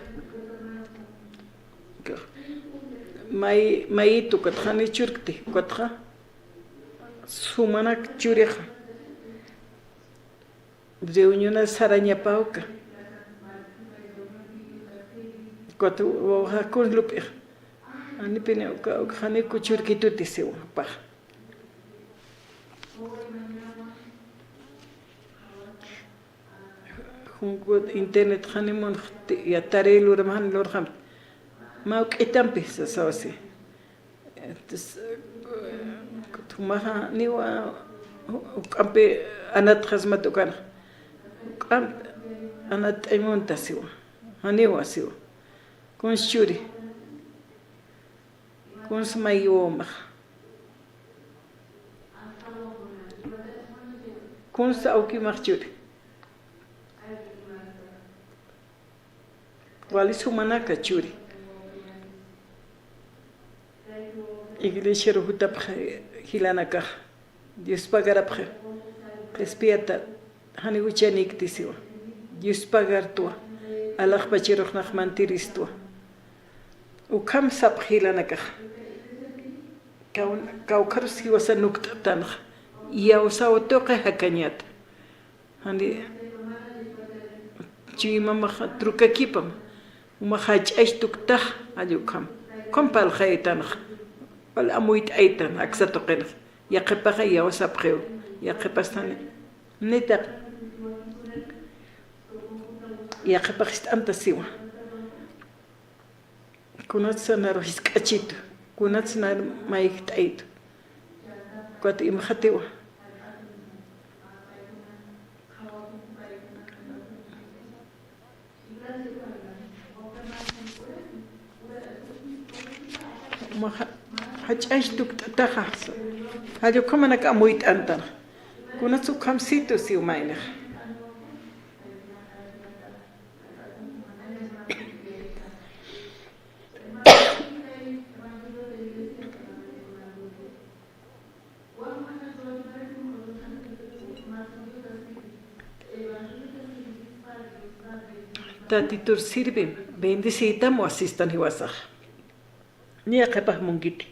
May, mayitu ukatxa jani churkti, ukatxa sumanak churixa. Reuniona sarañapa uka. Ukat wawaxa kuns lup'ixa. Janipini uka, uka janiku churkituti siwa, pax. Junku internet jani munxti, ya tarea luram jan lurxam. Mä juk'itampi sasaw si. Entonces, jumaxa janiwa juk'ampi anatxasmat ukanxa. Juk'ampi anatt'añ munta siwa. Janiwa siwa. Kuns churi. Kuns mayi wawax. Kuns awkimax churi. Wali sumanaka churi. Iglesiaru jutapxi jilanakax. Dios pagarapxi. Qhispiyata jani wichanikti siwa. Dios pagartwa. Alaxpacharux nax mantiristwa. Ukham sapxi jilanakax. Kaw-, kawkharus jiwasa nukt'atanxa. Iyawsaw tuqi jakañata. Jani chuymamaxa trukakipam. Uma jach'ax tuktax, jall ukham. Ukham parlxaytanxa. Wal amuyt'aytan, aksa tuqinxa. Yaqhipaxa iyawsapxiw. Yaqhipas jani. Nitaq. Yaqhipax ist'anta siwa. Kunatsa naru jisk'achitu, kunatsa naru mayjt'ayitu. Ukat imxatiwa. Uma ja-, jach'ax tukt'ataxa. Jall ukhamanak amuyt'antan. Kunatsa ukhamsitu siw maynixa. Tatitur sirvim, bendeciytam wasistan jiwasax. Niya qhipax munkiti.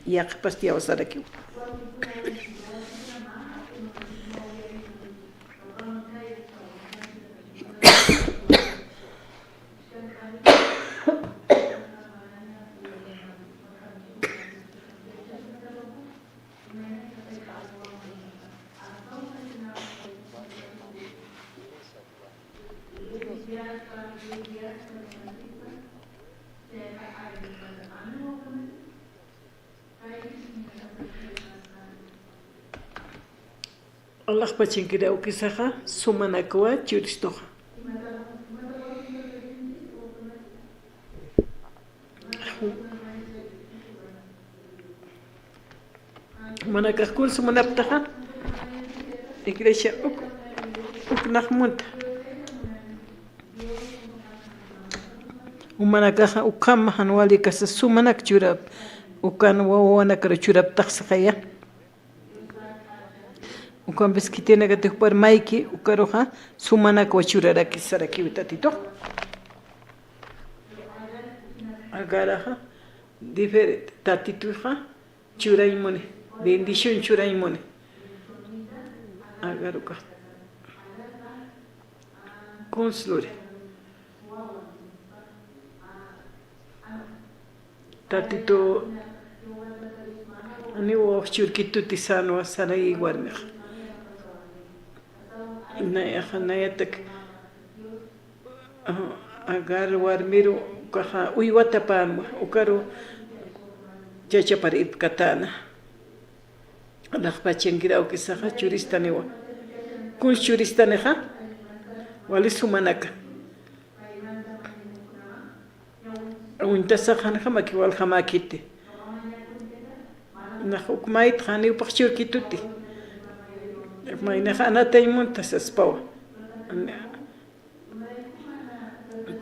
Yaqhipas tiyawsarakiw. Alaxpachankiri awkisaxa, sumanakwa churistuxa. Jumanakax kuns munaptaxa, iglesia uk, uk nax munta. Jumanakaxa ukham jan wali kasa sumanak churap, ukan wawanakar churaptax saqaya. Ukampis khitinakatix jupar mayki, ukaruxa sumanakwa churaraki sarakiw Tatitux. Agaraxa, diferente, Tatituxa churañ muni, bendición churañ muni. Agar ukax. Kuns luri. Tatitu, janiw wawax churkituti sänwa Sarai warmix. Nayaxa, nayatak, ah, Agar warmiru ukaxa uywata pänwa, ukaru chachapar irpkatäna. Alaxpachankiri awkisaxa churistaniwa. Kuns churistanixa, wali sumanaka. Uñtasax janjamakiw waljamäkiti. Nax uk maytxa janiw pax churkituti. Maynixa anatañ munta saspawa.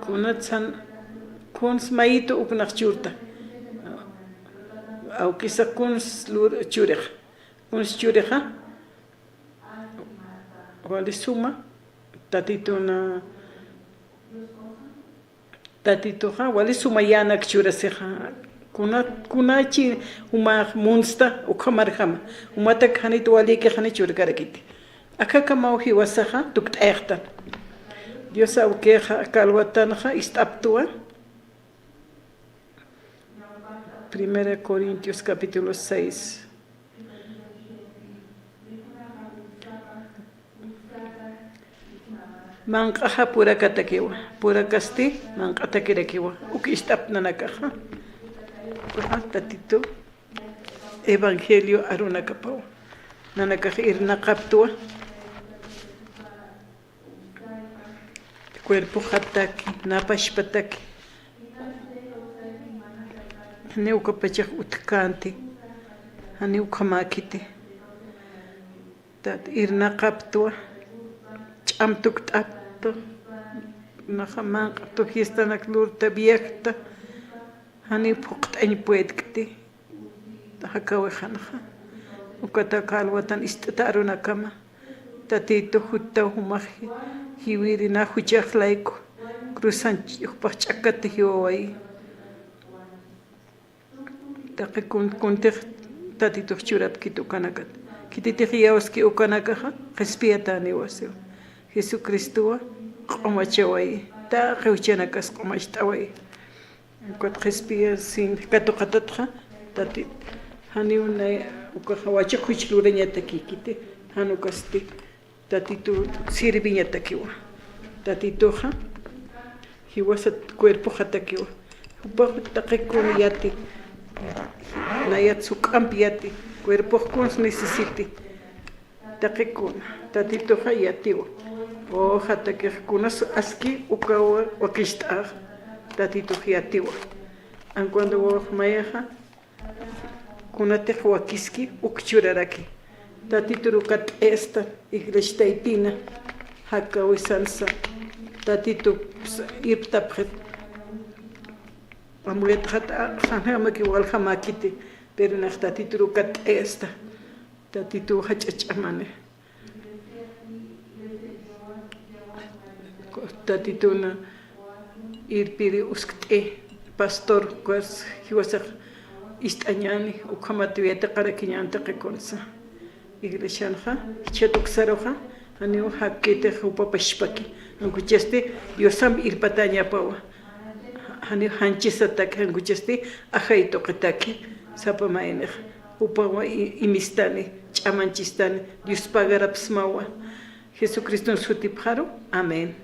Kunatsan, kuns mayitu uknax churta. Awkisa kuns lur-, churixa. Kuns churixa. Wali suma, tatituna, tatituxa, wali suma yänak churasixa. Kuna, kunachi jumax munsta, ukhamarjama. Jumatak janit walïkixani churkarakiti. Akhakamaw jiwasaxa tukt'ayxtan. Dios awkixa aka alwatanxa ist'aptuwa. Primera Corintios capítulo seis. Manq'axa purakatakiwa, purakasti manq'atakirakiwa, uk ist'ap nanakaxa. Ukaxa Tatitu evangelio arunakapawa. Nanakax irnaqaptuwa. Cuerpoxataki, napashpataki. Janiw ukapachax utjkänti, janiw ukhamäkiti. Tat irnaqaptwa, ch'am tukt'aptwa, naxa manq'aptwa, fiestanak lurta, viajta, janiw phuqt'añ puedkti. Jakawixanxa. Ukat aka alwatan ist'ta arunakama. Tatitu juttaw jumax jiwiri na juchax layku. Cruzan jupax ch'akata jiwawayi. Taqi kun-, kuntix Tatitux churapkit ukanakat. Khititix iyawski ukanakaxa, qhispiyatäniwa siwa. Jesucristowa q'umachawayi. Taqi juchanakas q'umacht'awayi. Ukat qhispiya sin katuqatatxa, Tati, janiw nay, ukaxa wachiq juch lurañatakïkiti, jan ukasti, Tatitu sirviñatakiwa. Tatituxa, jiwasat cuerpoxatakiwa. Jupax taqi kun yati, nayat suk'amp yati, cuerpox kuns necesiti. Taqi kuna, Tatituxa yatiwa. Uxatakix kunas aski ukawa wakist'ax, Tatitux yatiwa. An cuando wawax mayaxa, kunatix wakiski uk churaraki. Tatitur ukatt'ista, iglesia taypina, jakawisansa, Tatitu irptapxit. Amuyatxat, a, janjamaki waljamäkiti, pero nax Tatitur ukatt'ista. Tatitu jach'a ch'amani. Tatituna irpiri uskt'i pastor, ukas jiwasax ist'añäni, ukhamat yatiqarakiñän taqi kunsa. Iglesianxa, jichhat uksaruxa, janiw jakkitix jupa pachpaki. Jan ukasti Diosamp irpatäñapawa. Janiw janchisataki, jan ukasti ajay tuqitaki, sapa maynixa. Jupawa i-, imistani, ch'amanchistani, Dios pagarapsmawa. Jesucriston sutipxaru. Amén.